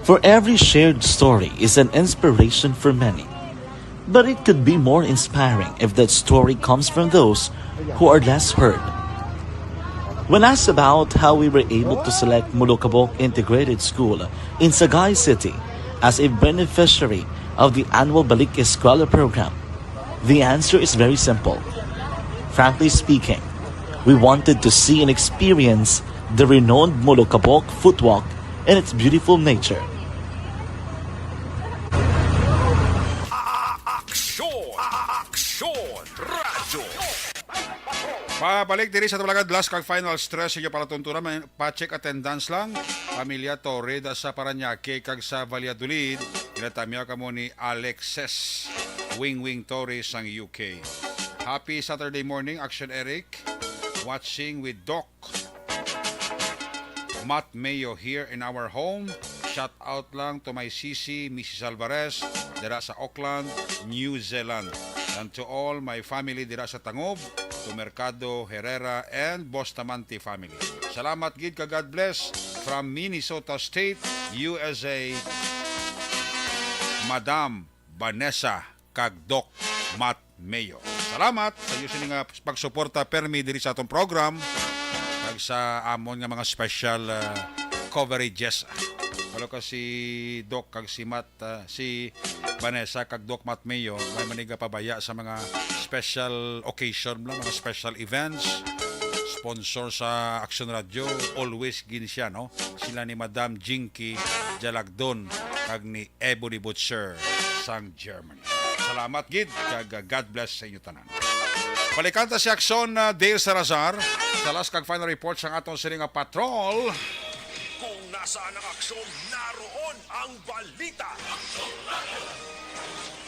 For every shared story is an inspiration for many. But it could be more inspiring if that story comes from those who are less heard. When asked about how we were able to select Molokabok Integrated School in Sagay City as a beneficiary of the annual Balik Eskwela program, the answer is very simple. Frankly speaking, we wanted to see and experience the renowned Molokabok footwalk and its beautiful nature. Aksyon! Aksyon! Radyo! Pabalik diri sa Tabalagan, last kag final stress sa inyo palatuntunan, may pa-check attendance lang. Pamilya Torre da sa Parañaque kag sa Valladolid, ginatamyaw kamo ni Alexis Wing Wing Torres sang U K. Happy Saturday morning, Action Eric. Watching with Doc Matt Mayo here in our home. Shout out lang to my sisi, Missus Alvarez, dira sa Auckland, New Zealand. And to all my family dira sa Tangob, to Mercado Herrera and Bustamante family. Salamat gid ka, God bless from Minnesota State, U S A, Madam Vanessa kag Doc Matt Mayo. Salamat sa inyo sini nga pagsuporta permi diri sa atong program kag sa amon nga mga special, ah, coverages. Hello ka si Doc kag si Matt, ah, si Vanessa kag Doc Matt Mayo, may maniga pabaya sa mga special occasion lang, mga special events. Sponsor sa Action Radio, always gin siya, no? Sila ni Madam Jinky Jalagdon kag ni Ebony Butcher sang Germany. Salamat gid, kag, uh, God bless sa inyo tanan. Balikan ta si Action, uh, Dale Salazar. Sa last kag final report sang aton sini nga patrol. Kung nasaan ang aksyon, naroon ang balita.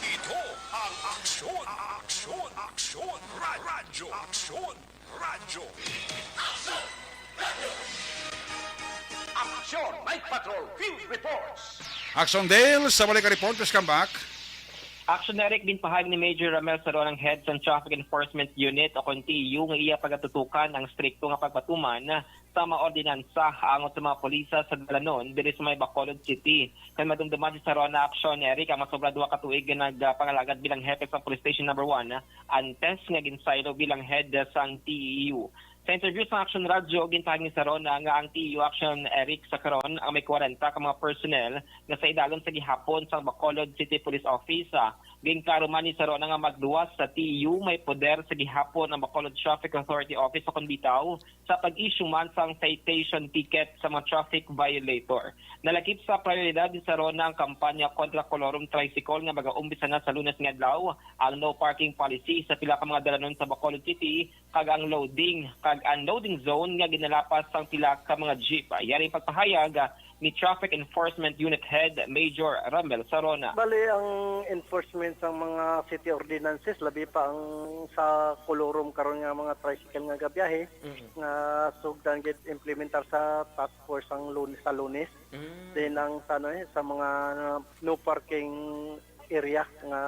Ito ang Aksyon, Aksyon, Aksyon, Ra- Radyo, Aksyon, Radyo. Aksyon, Night Patrol, Field Reports. Action Dale, sa balik ka report, please come back. Action Eric, ginpahayag ni Major Ramel Saron, ang head sa Traffic Enforcement Unit o kon T E U, nga iya pagatutukan ang strikto nga pagpatuman sa mga ordinansa angot sa mga pulisa sa dalanon diri sa may Bacolod City. Kay madumduman si Saron na Action Eric, ang masobra duha ka tuig nga nagpangalagad bilang hepe sa Police Station Number One, antes nga ginsaylo bilang head sang T E U. Sa interview sa Action Radio, gintahag ni Saron nga ang T E U Action Eric sa karon ang may kwarenta ka mga personnel nga sa idalom sa gihapon sang Bacolod City Police Office. Ginklaro man ni Saron nga magluwas sa T E U, may poder sa gihapon ang Bacolod Traffic Authority Office sa kon bitaw sa pag-issue man sang citation ticket sa mga traffic violator. Nalakip sa prioridad ni Saron ang kampanya kontra kolorum tricycle nga magaumpisa na sa Lunes nga adlaw, ang no parking policy sa pila ka mga dalanon sa Bacolod City, kag ang loading kag unloading zone nga ginalapas sang pila ka mga jeep. Yari pagpahayag ni Traffic Enforcement Unit Head Major Ramel Sarona. Bali, ang enforcement sang mga city ordinances, labi pa ang sa kolorum karon nga mga tricycle nga gabiyahe, Mm. nga sugdan gid implementar sa task force ang Lunes, sa Lunes. Mm. Then ang sa, ano, eh, sa mga no parking area nga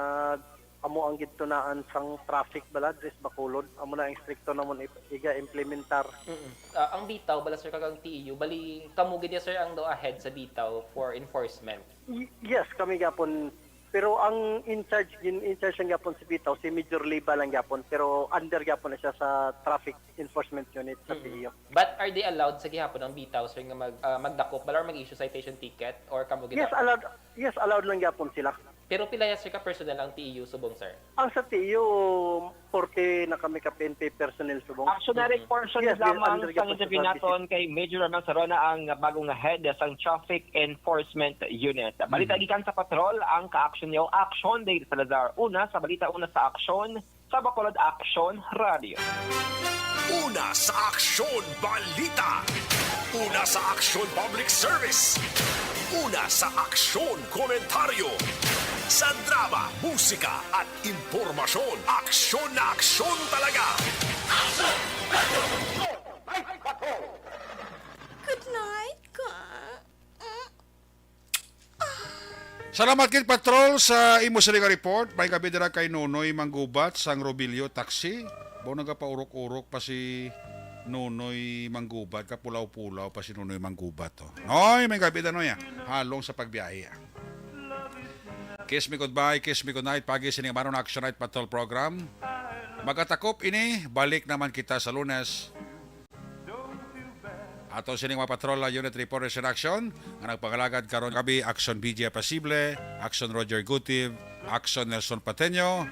amo ang gintunaan sang traffic bala diri sa Bacolod, amo na ang strikto namon i-, iga-implementar. Mm. Ah, ang bitaw bala, sir, kag ang T E U, bali kamo gid ya, sir, ang daw ahead sa bitaw for enforcement? Y-, yes, kami gyapon. Pero ang in charge, gin in charge lang gyapon si bitaw, si Major Liba lang gyapon, pero under gyapon na siya sa traffic enforcement unit sa Mm. T E U. But are they allowed sa gihapon ang bitaw, sir, nga mag, ah, magdakop bala or mag-issue citation ticket, or kamo gid? Yes, allowed. Yes, allowed lang gyapon sila. Pero pila ya, sir, ka personnel ang T E U subong, sir? Ang sa T E U, forty na kami ka P N P personnel subong. Action Eric, Mm. portion Yes, lamang under sa gyapon interview sa naton kay Major Ramel Sarona, ang bagong head sang Traffic Enforcement Unit. Balita Mm. gikan sa patrol, ang ka-action niyo, Action Dale Salazar. Una sa balita, una sa aksyon, sa Bacolod Action Radio. Una sa aksyon, balita. Una sa aksyon, public service. Una sa aksyon, komentaryo. Sa drama, musika, at impormasyon, aksyon na aksyon talaga. Good night, ka. Mm. Salamat gid, Patrol, sa imo sini nga report. May gabi dira kay Nonoy Manggubat sang Robilio Taxi. Bo, nagapaurok-urok pa si Nonoy Manggubat, kapulaw-pulaw pa si Nonoy Manggubat, oh. Noy, may gabi, Noy, ah. Halong sa pagbiyahe, ah. Kiss me goodbye, kiss me goodnight. Pagi sini nga Mano na Action Night Patrol Program. Magatakop ini, balik naman kita sa Lunes. Ato sining mga patrol, unit reporters in action nga nagpangalagad karon gabi, Action B J Pasible, Action Roger Gutiv, Action Nelson Pateño,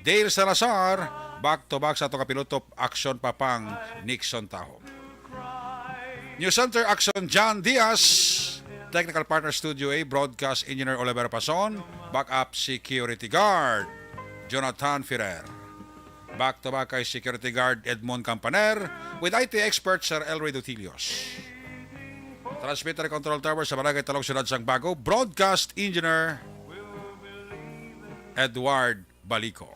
Dale Salazar, back to back sa ato kapiloto, Action Papang Nixon Taho. News Center, Action John Diaz, Technical Partner Studio A, Broadcast Engineer Oliver Pason, Backup Security Guard Jonathan Ferrer. Back to back kay Security Guard Edmond Campaner with I T expert Sir Elroy Dutilios. Transmitter Control Tower sa Barangay Talong, Siyudad sang Bago, Broadcast Engineer Edward Balico.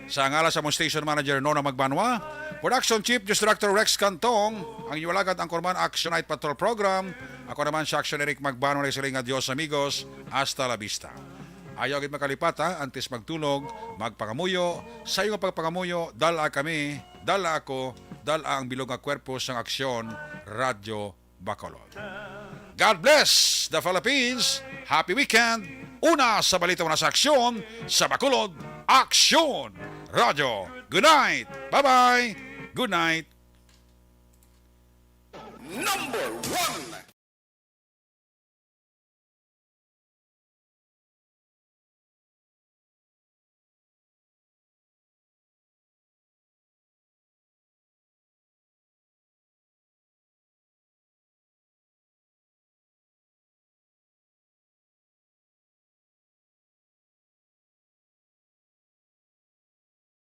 Sa ngalan sa among station manager, Nona Magbanwa, Production Chief, News Director Rex Cantong, ang inyong alagad, anchorman, Action Night Patrol Program. Ako naman si Action Eric Magbanwa, nagsiling nga Dios amigos, hasta la vista. Ayaw gid makalipat, ha, antes magtulog, magpangamuyo. Sa iyong pagpangamuyo, dala kami, dala ako, dala ang bilog nga kwerpo sang Aksyon, Radyo Bacolod. God bless the Philippines. Happy weekend. Una sa balita, una sa aksyon, sa Bacolod, Aksyon Radyo. Good night. Bye-bye. Good night. Number one.